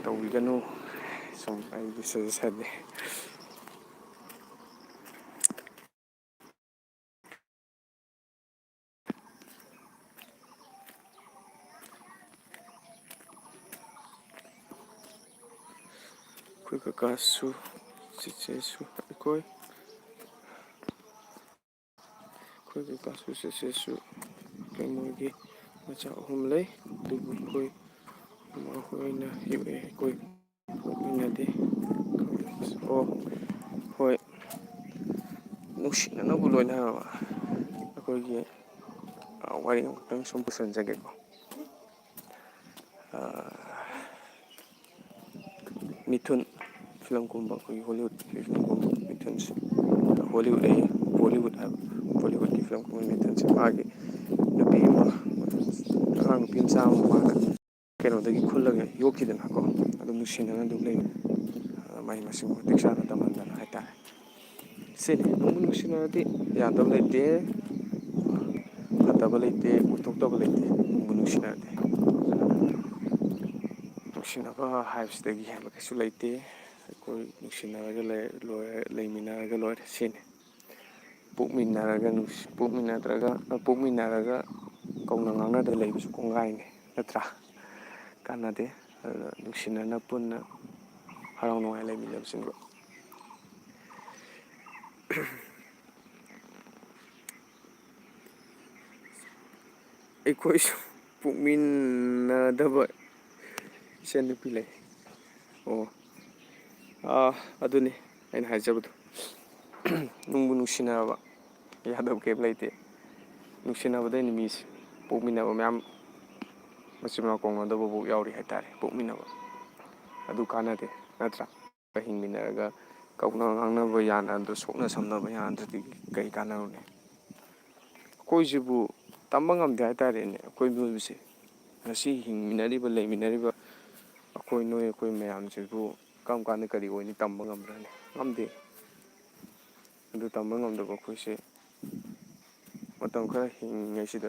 ꯇꯧꯕꯤꯒꯅꯨ꯫ ꯁꯨꯝ ꯑꯩꯒꯤ ꯁꯖꯦꯁꯟꯅꯤ꯫ ꯑꯩꯈꯣꯏ ꯀꯀꯥꯁꯨ, ꯆꯤꯆꯦꯁꯨ, ꯑꯩꯈꯣꯏ ꯑꯩꯈꯣꯏꯒꯤ ꯀꯥꯁꯨ ꯆꯦꯆꯦꯁꯨ ꯀꯩꯅꯣꯒꯤ ꯃꯆꯥ ꯑꯍꯨꯝ ꯂꯩ, ꯑꯗꯨꯕꯨ ꯑꯩꯈꯣꯏ ꯃꯈꯣꯏꯅ ꯌꯣꯛꯑꯦ, ꯑꯩꯈꯣꯏ ꯄꯣꯛꯃꯤꯟꯅꯗꯦ꯫ ꯑꯣ, ꯍꯣꯏ, ꯅꯨꯡꯁꯤꯅꯅꯕ ꯂꯣꯏꯅ ꯑꯩꯈꯣꯏꯒꯤ, ꯑ, ꯋꯥꯔꯤ ꯑꯃꯈꯛꯇꯪ ꯁꯨꯝ ꯄꯨꯁꯤꯟꯖꯒꯦꯀꯣ꯫ ꯑ, ꯃꯤꯊꯨꯟ ꯐꯤꯂꯝꯒꯨꯝꯕ, ꯑꯩꯈꯣꯏꯒꯤ ꯍꯣꯂꯤꯋꯨꯗꯀꯤ ꯐꯤꯂꯝꯒꯨꯝꯕ ꯃꯤꯊꯨꯟꯁꯦ, ꯍꯣꯂꯤꯋꯨꯗ ꯑꯌꯦ, ꯕꯣꯂꯤꯋꯨꯗ ꯍꯥꯏꯕ, ꯕꯣꯂꯤꯋꯨꯗꯀꯤ ꯐꯤꯂꯝꯒꯨꯝꯕ ꯃꯤꯊꯨꯟꯁꯦ, ꯃꯥꯒꯤ ꯅꯨꯄꯤ ꯑꯃ, ꯑꯉꯥꯡ ꯅꯨꯄꯤ ꯃꯆꯥ ꯑꯃ ꯃꯥꯅ ꯀꯩꯅꯣꯗꯒꯤ ꯈꯨꯜꯂꯒ ꯌꯣꯛꯈꯤꯗꯅꯀꯣ, ꯑꯗꯨꯝ ꯅꯨꯡꯁꯤꯅꯅ ꯑꯗꯨꯝ ꯂꯩ꯫ ꯃꯍꯩ ꯃꯁꯤꯡ ꯃꯇꯤꯛ ꯆꯥꯅ ꯇꯝꯍꯟꯗꯅ ꯍꯥꯏꯇꯥꯔꯦ꯫ ꯁꯤꯅꯤ, ꯅꯨꯡꯕꯨ ꯅꯨꯡꯁꯤꯅꯔꯗꯤ ꯌꯥꯗꯕ ꯂꯩꯇꯦ, ꯐꯠꯇꯕ ꯂꯩꯇꯦ, ꯑꯣꯏꯊꯣꯛꯇꯕ ꯂꯩꯇꯦ, ꯅꯨꯡꯕꯨ ꯅꯨꯡꯁꯤꯅꯔꯗꯤ꯫ ꯅꯨꯡꯁꯤꯅꯕ ꯍꯥꯏꯕꯁꯤꯗꯒꯤ ꯍꯦꯟꯕ ꯀꯩꯁꯨ ꯂꯩꯇꯦ꯫ ꯑꯩꯈꯣꯏ ꯅꯨꯡꯁꯤꯅꯔꯒ ꯂꯩ-, ꯂꯣꯏꯔꯦ, ꯂꯩꯃꯤꯟꯅꯔꯒ ꯂꯣꯏꯔꯦ, ꯁꯤꯅꯤ꯫ ꯄꯣꯛꯃꯤꯟꯅꯔꯒ ꯅꯨꯡꯁꯤ-, ꯄꯣꯛꯃꯤꯟꯅꯗ꯭ꯔꯒ, ꯄꯣꯛꯃꯤꯟꯅꯔꯒ ꯀꯧꯅ ꯉꯥꯡꯅꯗ ꯂꯩꯕꯁꯨ ꯀꯣꯡꯒꯥꯏꯅꯤ, ꯅꯠꯇ꯭ꯔꯥ? ꯀꯥꯟꯅꯗꯦ꯫ ꯑꯗꯨꯅ ꯅꯨꯡꯁꯤꯅꯅ ꯄꯨꯟꯅ ꯍꯔꯥꯎ ꯅꯨꯡꯉꯥꯏ ꯂꯩꯃꯤꯟꯅꯕꯁꯤꯡꯗꯣ꯫ ꯑꯩꯈꯣꯏꯁꯨ ꯄꯣꯛꯃꯤꯟꯅꯗꯕ ꯏꯆꯟꯅꯨꯄꯤ ꯂꯩ꯫ ꯑꯣ, ꯑꯥ, ꯑꯗꯨꯅꯤ ꯑꯩꯅ ꯍꯥꯏꯖꯕꯗꯣ꯫ ꯅꯨꯡꯕꯨ ꯅꯨꯡꯁꯤꯅꯔꯕ ꯌꯥꯗꯕ ꯀꯩꯝ ꯂꯩꯇꯦ꯫ ꯅꯨꯡꯁꯤꯅꯕꯗꯩꯅꯤ ꯃꯤꯁꯦ꯫ ꯄꯣꯛꯃꯤꯟꯅꯕ ꯃꯌꯥꯝ ꯃꯆꯤꯟ ꯃꯅꯥꯎ ꯀꯧꯅꯗꯕꯐꯥꯎ ꯌꯥꯎꯔꯤ ꯍꯥꯏꯇꯥꯔꯦ, ꯄꯣꯛꯃꯤꯟꯅꯕ꯫ ꯑꯗꯨ ꯀꯥꯟꯅꯗꯦ, ꯅꯠꯇ꯭ꯔꯥ? ꯍꯤꯡꯃꯤꯟꯅꯔꯒ ꯀꯧꯅ ꯉꯥꯡꯅꯕ ꯌꯥꯅꯗ꯭ꯔ, ꯁꯣꯛꯅ ꯁꯝꯅꯕ ꯌꯥꯅꯗ꯭ꯔꯗꯤ ꯀꯩ ꯀꯥꯟꯅꯔꯨꯅꯤ? ꯑꯩꯈꯣꯏꯁꯤꯕꯨ ꯇꯝꯕ ꯉꯝꯗꯦ ꯍꯥꯏꯇꯥꯔꯦꯅꯦ꯫ ꯑꯩꯈꯣꯏ ꯃꯤꯑꯣꯏꯕꯁꯦ ꯉꯁꯤ ꯍꯤꯡꯃꯤꯟꯅꯔꯤꯕ, ꯂꯩꯃꯤꯟꯅꯔꯤꯕ ꯑꯩꯈꯣꯏ ꯅꯣꯏ, ꯑꯩꯈꯣꯏ ꯃꯌꯥꯝꯁꯤꯕꯨ ꯀꯔꯝ ꯀꯥꯟꯗ ꯀꯔꯤ ꯑꯣꯏꯅꯤ ꯇꯝꯕ ꯉꯝꯕ꯭ꯔꯅꯦ? ꯉꯝꯗꯦ꯫ ꯑꯗꯨ ꯇꯝꯕ ꯉꯝꯗꯕ ꯑꯩꯈꯣꯏꯁꯦ ꯃꯇꯝ ꯈꯔ ꯍꯤꯡꯉꯤꯉꯩꯁꯤꯗ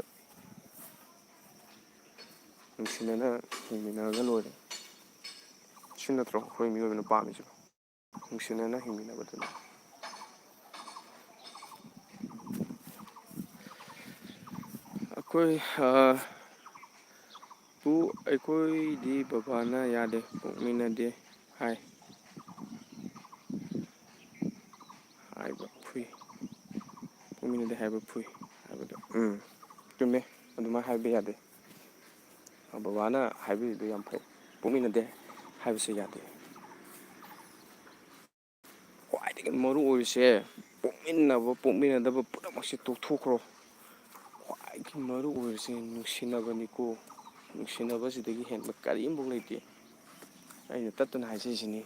ꯅꯨꯡꯁꯤꯅꯅ ꯍꯤꯡꯃꯤꯟꯅꯔꯒ ꯂꯣꯏꯔꯦ꯫ ꯁꯤ ꯅꯠꯇ꯭ꯔꯣ ꯑꯩꯈꯣꯏ ꯃꯤꯑꯣꯏꯕꯅ ꯄꯥꯝꯃꯤꯁꯤꯕꯣ? ꯅꯨꯡꯁꯤꯅꯅ ꯍꯤꯡꯃꯤꯟꯅꯕꯗꯨꯅꯤ꯫ ꯑꯩꯈꯣꯏ, ꯑ, ꯄꯨ, ꯑꯩꯈꯣꯏꯗꯤ ꯕꯕꯥꯅ ꯌꯥꯗꯦ, ꯄꯣꯛꯃꯤꯟꯅꯗꯦ ꯍꯥꯏ꯫ ꯍꯥꯏꯕ ꯐꯨꯏ꯫ ꯄꯣꯛꯃꯤꯟꯅꯗꯦ ꯍꯥꯏꯕ ꯐꯨꯏ ꯍꯥꯏꯕꯗꯣ꯫ ꯎꯝ, ꯆꯨꯝꯃꯦ꯫ ꯑꯗꯨꯃꯥꯏꯅ ꯍꯥꯏꯕ ꯌꯥꯗꯦ꯫ ꯕꯕꯥꯅ ꯍꯥꯏꯕꯤꯔꯤꯗꯣ ꯌꯥꯝ ꯐꯩ꯫ ꯄꯣꯛꯃꯤꯟꯅꯗꯦ ꯍꯥꯏꯕꯁꯦ ꯌꯥꯗꯦ꯫ ꯈ꯭ꯋꯥꯏꯗꯒꯤ ꯃꯔꯨ ꯑꯣꯏꯔꯤꯁꯦ ꯄꯣꯛꯃꯤꯟꯅꯕ, ꯄꯣꯛꯃꯤꯟꯅꯗꯕ ꯄꯨꯝꯅꯃꯛꯁꯦ ꯇꯣꯛꯊꯣꯛꯈ꯭ꯔꯣ꯫ ꯈ꯭ꯋꯥꯏꯗꯒꯤ ꯃꯔꯨ ꯑꯣꯏꯔꯤꯁꯦ ꯅꯨꯡꯁꯤꯅꯕꯅꯤꯀꯣ꯫ ꯅꯨꯡꯁꯤꯅꯕꯁꯤꯗꯒꯤ ꯍꯦꯟꯕ ꯀꯔꯤꯝꯐꯥꯎ ꯂꯩꯇꯦ꯫ ꯑꯩꯅ ꯇꯠꯇꯅ ꯍꯥꯏꯖꯔꯤꯁꯤꯅꯤ꯫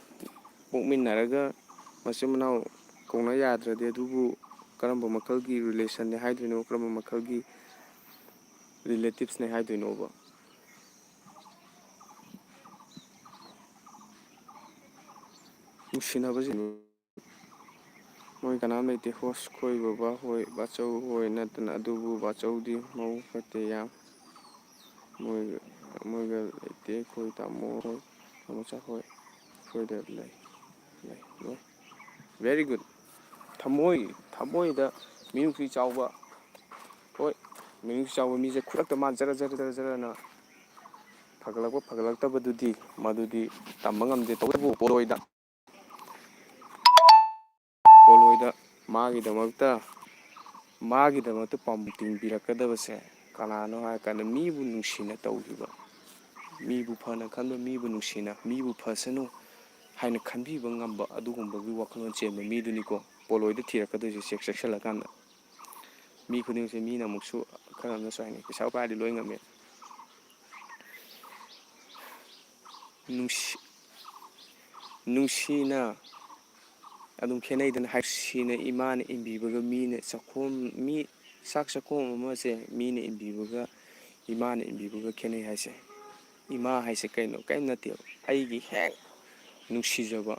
ꯄꯣꯛꯃꯤꯟꯅꯔꯒ ꯃꯆꯤꯟ ꯃꯅꯥꯎ ꯀꯧꯅ ꯌꯥꯗ꯭ꯔꯗꯤ ꯑꯗꯨꯕꯨ ꯀꯔꯝꯕ ꯃꯈꯜꯒꯤ relationꯅꯦ ꯍꯥꯏꯗꯣꯏꯅꯣ? ꯀꯔꯝꯕ ꯃꯈꯜꯒꯤ relativesꯅꯦ ꯍꯥꯏꯗꯣꯏꯅꯣꯕ? ꯅꯨꯡꯁꯤꯅꯕꯁꯤꯡ ꯃꯣꯏ ꯀꯅꯥꯝ ꯂꯩꯇꯦ꯫ ꯍꯣꯁ ꯈꯣꯏ ꯕꯕꯥ ꯍꯣꯏ, ꯕꯥꯆꯧ ꯍꯣꯏ ꯅꯠꯇꯅ꯫ ꯑꯗꯨꯕꯨ ꯕꯥꯆꯧꯗꯤ ꯃꯕꯨꯛ ꯐꯠꯇꯦ ꯌꯥꯝ꯫ ꯃꯣꯏꯒ, ꯃꯣꯏꯒ ꯂꯩꯇꯦ꯫ ꯑꯩꯈꯣꯏ ꯇꯥꯃꯣ ꯍꯣꯏ, ꯇꯥꯃꯣꯆꯥ ꯍꯣꯏ, ꯑꯩꯈꯣꯏꯗ ꯂꯩ, ꯂꯩ, ꯂꯣꯏ꯫ Very good꯫ ꯊꯃꯣꯏ, ꯊꯃꯣꯏꯗ ꯃꯤꯅꯨꯡꯁꯤ ꯆꯥꯎꯕ꯫ ꯍꯣꯏ, ꯃꯤꯅꯨꯡꯁꯤ ꯆꯥꯎꯕ ꯃꯤꯁꯦ ꯈꯨꯗꯛꯇ ꯃꯥ ꯖꯔ, ꯖꯔ, ꯖꯔ, ꯖꯔꯅ ꯐꯒꯠꯂꯛꯄ ꯐꯒꯠꯂꯛꯇꯕꯗꯨꯗꯤ ꯃꯗꯨꯗꯤ ꯇꯝꯕ ꯉꯝꯗꯦ꯫ ꯇꯧꯕꯇꯕꯨ ꯄꯣꯂꯣꯏꯗ, ꯄꯣꯂꯣꯏꯗ ꯃꯥꯒꯤꯗꯃꯛꯇ, ꯃꯥꯒꯤꯗꯃꯛꯇ ꯄꯥꯝꯕꯣꯝ ꯇꯤꯡꯕꯤꯔꯛꯀꯗꯕꯁꯦ ꯀꯅꯥꯅꯣ ꯍꯥꯏꯔꯀꯥꯟꯗ, ꯃꯤꯕꯨ ꯅꯨꯡꯁꯤꯅ ꯇꯧꯈꯤꯕ, ꯃꯤꯕꯨ ꯐꯅ ꯈꯟꯕ, ꯃꯤꯕꯨ ꯅꯨꯡꯁꯤꯅ, ꯃꯤꯕꯨ ꯐꯁꯅꯨ ꯍꯥꯏꯅ ꯈꯟꯕꯤꯕ ꯉꯝꯕ ꯑꯗꯨꯒꯨꯝꯕꯒꯤ ꯋꯥꯈꯜꯂꯣꯟ ꯆꯦꯟꯕ ꯃꯤꯗꯨꯅꯤꯀꯣ ꯄꯣꯂꯣꯏꯗ ꯊꯤꯔꯛꯀꯗꯣꯏꯁꯦ ꯆꯦꯛ ꯆꯦꯛꯁꯤꯜꯂꯀꯥꯟꯗ꯫ ꯃꯤ ꯈꯨꯗꯤꯡꯃꯛꯁꯦ, ꯃꯤꯅ ꯑꯃꯨꯛꯁꯨ, ꯈꯔ ꯑꯃꯅꯁꯨ ꯍꯥꯏꯅꯩ, "ꯄꯩꯁꯥ ꯄꯥꯏꯔꯗꯤ ꯂꯣꯏ ꯉꯝꯃꯦ"꯫ ꯅꯨꯡꯁꯤ-, ꯅꯨꯡꯁꯤꯅ ꯑꯗꯨꯝ ꯈꯦꯠꯅꯩꯗꯅ꯫ ꯍꯥꯏ, ꯅꯨꯡꯁꯤꯅ ꯏꯃꯥꯅ ꯏꯟꯕꯤꯕꯒ ꯃꯤꯅ ꯆꯥꯛꯈꯣꯝ, ꯃꯤ ꯆꯥꯛ ꯆꯥꯛꯈꯣꯝ ꯑꯃꯁꯦ ꯃꯤꯅ ꯏꯟꯕꯤꯕꯒ ꯏꯃꯥꯅ ꯏꯟꯕꯤꯕꯒ ꯈꯦꯠꯅꯩ ꯍꯥꯏꯁꯦ꯫ ꯏꯃꯥ ꯍꯥꯏꯁꯦ ꯀꯩꯅꯣ? ꯀꯔꯤꯝ ꯅꯠꯇꯦꯕ꯫ ꯑꯩꯒꯤ ꯍꯦꯛ ꯅꯨꯡꯁꯤꯖꯕ,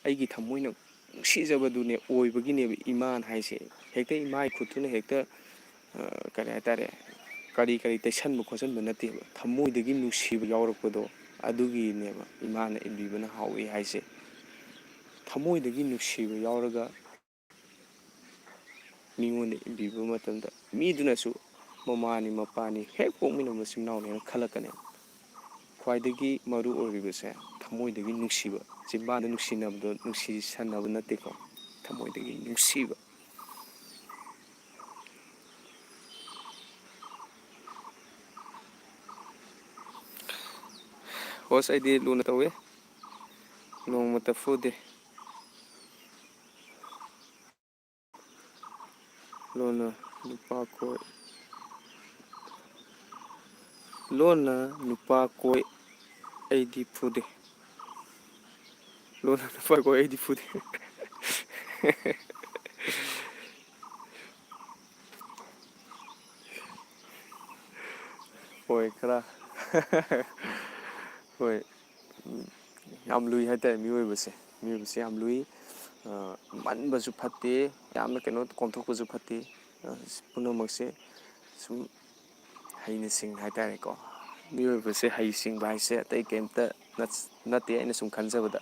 ꯑꯩꯒꯤ ꯊꯃꯣꯏꯅ ꯅꯨꯡꯁꯤꯖꯕꯗꯨꯅꯦ, ꯑꯣꯏꯕꯒꯤꯅꯦꯕ ꯏꯃꯥꯅ ꯍꯥꯏꯁꯦ꯫ ꯍꯦꯛꯇ ꯏꯃꯥꯒꯤ ꯈꯨꯠꯇꯨꯅ ꯍꯦꯛꯇ, ꯑ, ꯀꯔꯤ ꯍꯥꯏꯇꯥꯔꯦ, ꯀꯔꯤ ꯀꯔꯤ ꯇꯩꯁꯟꯕ ꯈꯣꯠꯆꯟꯕ ꯅꯠꯇꯦꯕ꯫ ꯊꯃꯣꯏꯗꯒꯤ ꯅꯨꯡꯁꯤꯕ ꯌꯥꯎꯔꯛꯄꯗꯣ, ꯑꯗꯨꯒꯤꯅꯦꯕ ꯏꯃꯥꯅ ꯏꯟꯕꯤꯕꯅ ꯍꯥꯎꯏ ꯍꯥꯏꯁꯦ꯫ ꯊꯃꯣꯏꯗꯒꯤ ꯅꯨꯡꯁꯤꯕ ꯌꯥꯎꯔꯒ ꯃꯤꯉꯣꯟꯗ ꯏꯟꯕꯤꯕ ꯃꯇꯝꯗ, ꯃꯤꯗꯨꯅꯁꯨ ꯃꯃꯥꯅꯤ, ꯃꯄꯥꯅꯤ, ꯍꯦꯛ ꯄꯣꯛꯃꯤꯟꯅꯕ ꯃꯆꯤꯟ ꯃꯅꯥꯎꯅꯦꯅ ꯈꯜꯂꯛꯀꯅꯦꯕ꯫ ꯈ꯭ꯋꯥꯏꯗꯒꯤ ꯃꯔꯨ ꯑꯣꯏꯔꯤꯕꯁꯦ ꯊꯃꯣꯏꯗꯒꯤ ꯅꯨꯡꯁꯤꯕ, ꯆꯤꯟꯕꯥꯟꯗ ꯅꯨꯡꯁꯤꯅꯕꯗꯣ, ꯅꯨꯡꯁꯤꯁꯟꯅꯕ ꯅꯠꯇꯦꯀꯣ, ꯊꯃꯣꯏꯗꯒꯤ ꯅꯨꯡꯁꯤꯕ꯫ ꯍꯣꯁ, ꯑꯩꯗꯤ ꯂꯨꯅ ꯇꯧꯏ, ꯅꯣꯡꯃꯇ ꯐꯨꯗꯦ꯫ ꯂꯣꯟꯅ ꯅꯨꯄꯥ ꯀꯣꯏ, ꯂꯣꯟꯅ ꯅꯨꯄꯥ ꯀꯣꯏ, ꯑꯩꯗꯤ ꯐꯨꯗꯦ꯫ ꯂꯣꯟꯅ ꯅꯨꯄꯥ ꯀꯣꯏ, ꯑꯩꯗꯤ ꯐꯨꯗꯦ꯫ ꯍꯣꯏ, ꯈꯔ꯫ ꯍꯣꯏ꯫ ꯎꯝ, ꯌꯥꯝ ꯂꯨꯏ ꯍꯥꯏꯇꯥꯔꯦ ꯃꯤꯑꯣꯏꯕꯁꯦ꯫ ꯃꯤꯑꯣꯏꯕꯁꯦ ꯌꯥꯝ ꯂꯨꯏ꯫ ꯑ, ꯃꯟꯕꯁꯨ ꯐꯠꯇꯦ, ꯌꯥꯝꯅ ꯀꯩꯅꯣ ꯀꯣꯝꯊꯣꯛꯄꯁꯨ ꯐꯠꯇꯦ꯫ ꯑ, ꯄꯨꯝꯅꯃꯛꯁꯦ ꯁꯨꯝ ꯍꯩꯅ ꯁꯤꯡꯅ ꯍꯥꯏꯇꯥꯔꯦꯀꯣ꯫ ꯃꯤꯑꯣꯏꯕꯁꯦ ꯍꯩ ꯁꯤꯡꯕ ꯍꯥꯏꯁꯦ ꯑꯇꯩ ꯀꯩꯝꯇ ꯅꯠ-, ꯅꯠꯇꯦ, ꯑꯩꯅ ꯁꯨꯝ ꯈꯟꯖꯕꯗ꯫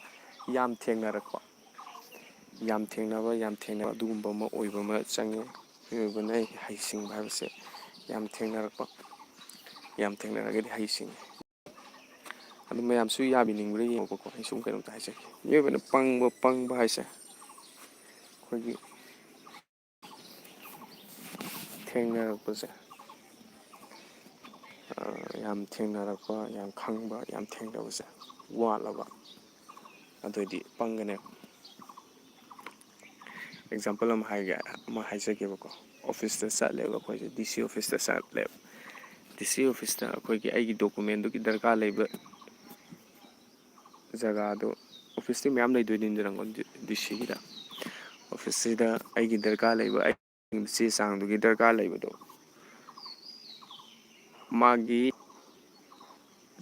ꯌꯥꯝ ꯊꯦꯡꯅꯔꯛꯄ, ꯌꯥꯝ ꯊꯦꯡꯅꯕ, ꯌꯥꯝ ꯊꯦꯡꯅꯕ ꯑꯗꯨꯒꯨꯝꯕ ꯑꯃ ꯑꯣꯏꯕ ꯑꯃ ꯆꯪꯉꯦ꯫ ꯃꯤꯑꯣꯏꯕꯅ ꯍꯩ ꯁꯤꯡꯕ ꯍꯥꯏꯕꯁꯦ ꯌꯥꯝ ꯊꯦꯡꯅꯔꯛꯄ, ꯌꯥꯝ ꯊꯦꯡꯅꯔꯒꯗꯤ ꯍꯩ ꯁꯤꯡꯉꯤ꯫ ꯑꯗꯨ ꯃꯌꯥꯝꯁꯨ ꯌꯥꯕꯤꯅꯤꯡꯕ꯭ꯔꯥ ꯌꯦꯡꯉꯣꯕꯀꯣ꯫ ꯑꯩ ꯁꯨꯝ ꯀꯩꯅꯣꯝꯇ ꯍꯥꯏꯖꯒꯦ꯫ ꯃꯤꯑꯣꯏꯕꯅ ꯄꯪꯕ, ꯄꯪꯕ ꯍꯥꯏꯁꯦ ꯑꯩꯈꯣꯏꯒꯤ ꯊꯦꯡꯅꯔꯛꯄꯁꯦ, ꯑ, ꯌꯥꯝ ꯊꯦꯡꯅꯔꯛꯄ, ꯌꯥꯝ ꯈꯪꯕ, ꯌꯥꯝ ꯊꯦꯡꯅꯕꯁꯦ ꯋꯥꯠꯂꯕ, ꯑꯗꯨꯑꯣꯏꯗꯤ ꯄꯪꯒꯅꯦꯕ꯫ ꯑꯦꯛꯖꯥꯝꯄꯜ ꯑꯃ ꯍꯥꯏꯒꯦ, ꯑꯃ ꯍꯥꯏꯖꯒꯦꯕꯀꯣ꯫ ꯑꯣꯐꯤꯁꯇ ꯆꯠꯂꯦꯕ ꯑꯩꯈꯣꯏꯁꯦ, ꯗꯤ ꯁꯤ ꯑꯣꯐꯤꯁꯇ ꯆꯠꯂꯦꯕ꯫ ꯗꯤ ꯁꯤ ꯑꯣꯐꯤꯁꯇ ꯑꯩꯈꯣꯏꯒꯤ ꯑꯩꯒꯤ ꯗꯣꯀꯨꯃꯦꯟꯗꯨꯒꯤ ꯗꯔꯀꯥꯔ ꯂꯩꯕ ꯖꯒꯥꯗꯣ, ꯑꯣꯐꯤꯁꯇꯤ ꯃꯌꯥꯝ ꯂꯩꯗꯣꯏꯅꯤꯗꯅꯀꯣ, ꯗꯤ ꯁꯤꯒꯤꯗ꯫ ꯑꯣꯐꯤꯁꯁꯤꯗ ꯑꯩꯒꯤ ꯗꯔꯀꯥꯔ ꯂꯩꯕ, ꯑꯩ ꯆꯦ ꯆꯥꯡꯗꯨꯒꯤ ꯗꯔꯀꯥꯔ ꯂꯩꯕꯗꯣ, ꯃꯥꯒꯤ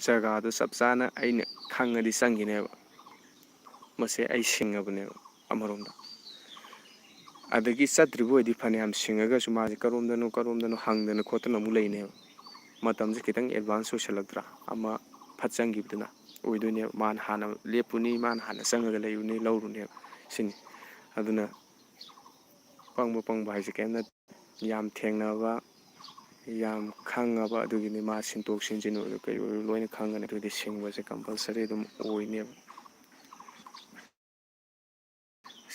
ꯖꯒꯥꯗꯣ ꯆꯞ ꯆꯥꯅ ꯑꯩꯅ ꯈꯪꯉꯗꯤ ꯆꯪꯈꯤꯅꯦꯕ꯫ ꯃꯁꯦ ꯑꯩ ꯁꯤꯡꯉꯕꯅꯦꯕ ꯑꯃꯔꯣꯝꯗ꯫ ꯑꯗꯒꯤ ꯆꯠꯇ꯭ꯔꯤꯕ ꯑꯣꯏꯗꯤ ꯐꯅꯌꯥꯝ ꯁꯤꯡꯉꯒꯁꯨ ꯃꯥꯁꯦ ꯀꯔꯣꯝꯗꯅꯣ ꯀꯔꯣꯝꯗꯅꯣ ꯍꯪꯗꯅ ꯈꯣꯠꯇꯅ ꯑꯃꯨꯛ ꯂꯩꯅꯦꯕ꯫ ꯃꯇꯝꯁꯦ ꯈꯤꯇꯪ ꯑꯦꯗꯚꯥꯟꯁ ꯑꯣꯏꯁꯜꯂꯛꯇ꯭ꯔꯥ? ꯑꯃ ꯐꯠ ꯆꯪꯈꯤꯕꯗꯨꯅ ꯑꯣꯏꯗꯣꯏꯅꯦꯕ꯫ ꯃꯥꯅ ꯍꯥꯟꯅ ꯂꯦꯞꯄꯨꯅꯤ, ꯃꯥꯅ ꯍꯥꯟꯅ ꯆꯪꯉꯒ ꯂꯩꯔꯨꯅꯤ, ꯂꯧꯔꯨꯅꯦꯕ꯫ ꯁꯤꯅꯤ꯫ ꯑꯗꯨꯅ ꯄꯪꯕ ꯄꯪꯕ ꯍꯥꯏꯁꯦ ꯀꯩꯝ ꯅꯠꯇꯦ꯫ ꯌꯥꯝ ꯊꯦꯡꯅꯕ, ꯌꯥꯝ ꯈꯪꯉꯕ ꯑꯗꯨꯒꯤꯅꯤ꯫ ꯃꯥ ꯁꯤꯟꯇꯣꯛ ꯁꯤꯟꯖꯤꯟ ꯑꯣꯏꯔꯣ ꯀꯩ ꯑꯣꯏꯔꯣ ꯂꯣꯏꯅ ꯈꯪꯒꯅꯤ꯫ ꯑꯗꯨꯗꯤ ꯁꯤꯡꯕꯁꯦ ꯀꯝꯄꯜꯁꯔꯤ ꯑꯗꯨꯝ ꯑꯣꯏꯅꯦꯕ꯫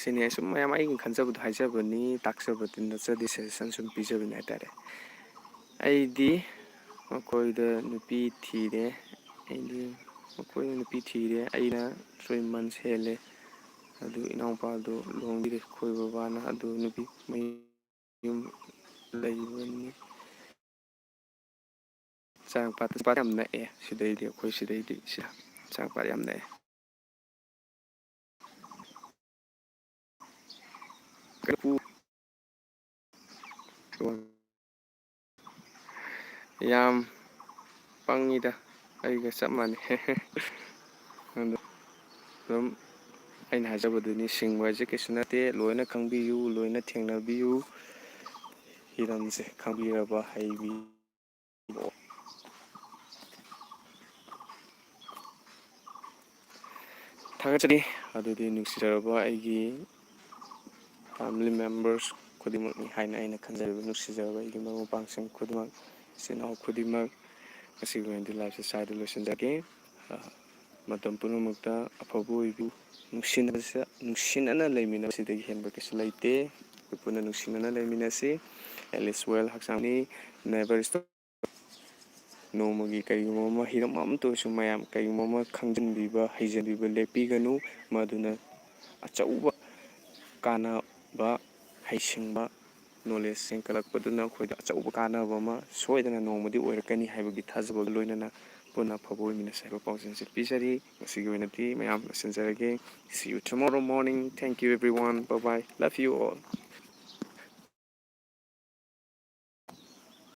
ꯁꯤꯅꯤ꯫ ꯑꯩ ꯁꯨꯝ ꯃꯌꯥꯝ ꯑꯩꯒꯤ ꯈꯟꯖꯕꯗꯣ ꯍꯥꯏꯖꯕꯅꯤ, ꯇꯥꯛꯆꯕꯗꯤ ꯅꯠꯆꯗꯦ, ꯁꯖꯦꯁꯟ ꯁꯨꯝ ꯄꯤꯖꯕꯅꯤ ꯍꯥꯏꯇꯥꯔꯦ꯫ ꯑꯩꯗꯤ ꯃꯈꯣꯏꯗ ꯅꯨꯄꯤ ꯊꯤꯔꯦ꯫ ꯑꯩꯗꯤ ꯃꯈꯣꯏꯅ ꯅꯨꯄꯤ ꯊꯤꯔꯦ꯫ ꯑꯩꯅ ꯊ꯭ꯔꯤ ꯃꯟꯁ ꯍꯦꯜꯂꯦ꯫ ꯑꯗꯨ ꯏꯅꯥꯎꯄꯥꯗꯨ ꯂꯨꯍꯣꯡꯕꯤꯔꯦ꯫ ꯑꯩꯈꯣꯏ ꯕꯕꯥꯅ ꯑꯗꯨ ꯅꯨꯄꯤ ꯃꯌꯨꯝ ꯂꯩꯕꯅꯤ꯫ ꯆꯥꯡꯄꯥꯠ, ꯆꯥꯡꯄꯥꯠ ꯌꯥꯝ ꯅꯛꯑꯦ ꯁꯤꯗꯩꯗꯤ, ꯑꯩꯈꯣꯏ ꯁꯤꯗꯩꯗꯤ ꯁꯤꯗ ꯆꯥꯡꯄꯥꯠ ꯌꯥꯝ ꯅꯛꯑꯦ꯫ ꯀꯩꯅꯣ, ꯌꯥꯝ ꯄꯪꯉꯤꯗ, ꯑꯩꯒ ꯆꯞ ꯃꯥꯟꯅꯩ꯫ ꯑꯗꯣ ꯑꯗꯨꯝ ꯑꯩꯅ ꯍꯥꯏꯖꯕꯗꯨꯅꯤ, ꯁꯤꯡꯕ ꯍꯥꯏꯁꯦ ꯀꯩꯁꯨ ꯅꯠꯇꯦ꯫ ꯂꯣꯏꯅ ꯈꯪꯕꯤꯌꯨ, ꯂꯣꯏꯅ ꯊꯦꯡꯅꯕꯤꯌꯨ꯫ ꯍꯤꯔꯝꯁꯦ ꯈꯪꯕꯤꯔꯕ, ꯍꯩꯕꯤ-, ꯊꯥꯒꯠꯆꯔꯤ꯫ ꯑꯗꯨꯗꯤ ꯅꯨꯡꯁꯤꯖꯔꯕ ꯑꯩꯒꯤ family members ꯈꯨꯗꯤꯡꯃꯛꯅꯤ ꯍꯥꯏꯅ ꯑꯩꯅ ꯈꯟꯖꯔꯤꯕ, ꯅꯨꯡꯁꯤꯖꯔꯕ ꯑꯩꯒꯤ ꯃꯔꯨꯞ ꯃꯄꯥꯡꯁꯤꯡ ꯈꯨꯗꯤꯡꯃꯛ, ꯏꯆꯤꯟ ꯏꯅꯥꯎ ꯈꯨꯗꯤꯡꯃꯛ꯫ ꯉꯁꯤꯒꯤ ꯑꯣꯏꯅꯗꯤ live ꯁꯦ ꯁ꯭ꯋꯥꯏꯗ ꯂꯣꯏꯁꯤꯟꯖꯒꯦ꯫ ꯃꯇꯝ ꯄꯨꯝꯅꯃꯛꯇ ꯑꯐꯕ ꯑꯣꯏꯕꯤꯌꯨ꯫ ꯅꯨꯡꯁꯤꯅꯕꯁꯦ, ꯅꯨꯡꯁꯤꯅꯅ ꯂꯩꯃꯤꯟꯅꯕꯁꯤꯗꯒꯤ ꯍꯦꯟꯕ ꯀꯩꯁꯨ ꯂꯩꯇꯦ꯫ ꯑꯩꯈꯣꯏ ꯄꯨꯟꯅ ꯅꯨꯡꯁꯤꯅꯅ ꯂꯩꯃꯤꯟꯅꯁꯤ꯫ Health is wealth, ꯍꯛꯆꯥꯡꯅꯤ꯫ Never stop. ꯅꯣꯡꯃꯒꯤ ꯀꯔꯤꯒꯨꯝꯕ ꯑꯃ, ꯍꯤꯔꯝ ꯑꯃꯇ ꯑꯣꯏꯔꯁꯨ, ꯃꯌꯥꯝ ꯀꯔꯤꯒꯨꯝꯕ ꯑꯃ ꯈꯪꯖꯤꯟꯕꯤꯕ, ꯍꯩꯖꯟꯕꯤꯕ ꯂꯦꯞꯄꯤꯒꯅꯨ꯫ ꯃꯗꯨꯅ ꯑꯆꯧꯕ ꯀꯥꯟꯅꯕ, ꯍꯩꯁꯤꯡꯕ, knowledge ꯍꯦꯟꯒꯠꯂꯛꯄꯗꯨꯅ ꯑꯩꯈꯣꯏꯗ ꯑꯆꯧꯕ ꯀꯥꯟꯅꯕ ꯑꯃ ꯁꯣꯏꯗꯅ ꯅꯣꯡꯃꯗꯤ ꯑꯣꯏꯔꯛꯀꯅꯤ ꯍꯥꯏꯕꯒꯤ ꯊꯥꯖꯕꯒ ꯂꯣꯏꯅꯅ ꯄꯨꯟꯅ ꯑꯐꯕ ꯑꯣꯏꯃꯤꯟꯅꯁꯤ ꯍꯥꯏꯕ ꯄꯥꯎꯖꯦꯜꯁꯦ ꯄꯤꯖꯔꯤ꯫ ꯉꯁꯤꯒꯤ ꯑꯣꯏꯅꯗꯤ ꯃꯌꯥꯝ ꯂꯣꯏꯁꯤꯟꯖꯔꯒꯦ꯫ See you tomorrow morning. Thank you everyone. Bye bye. Love you all.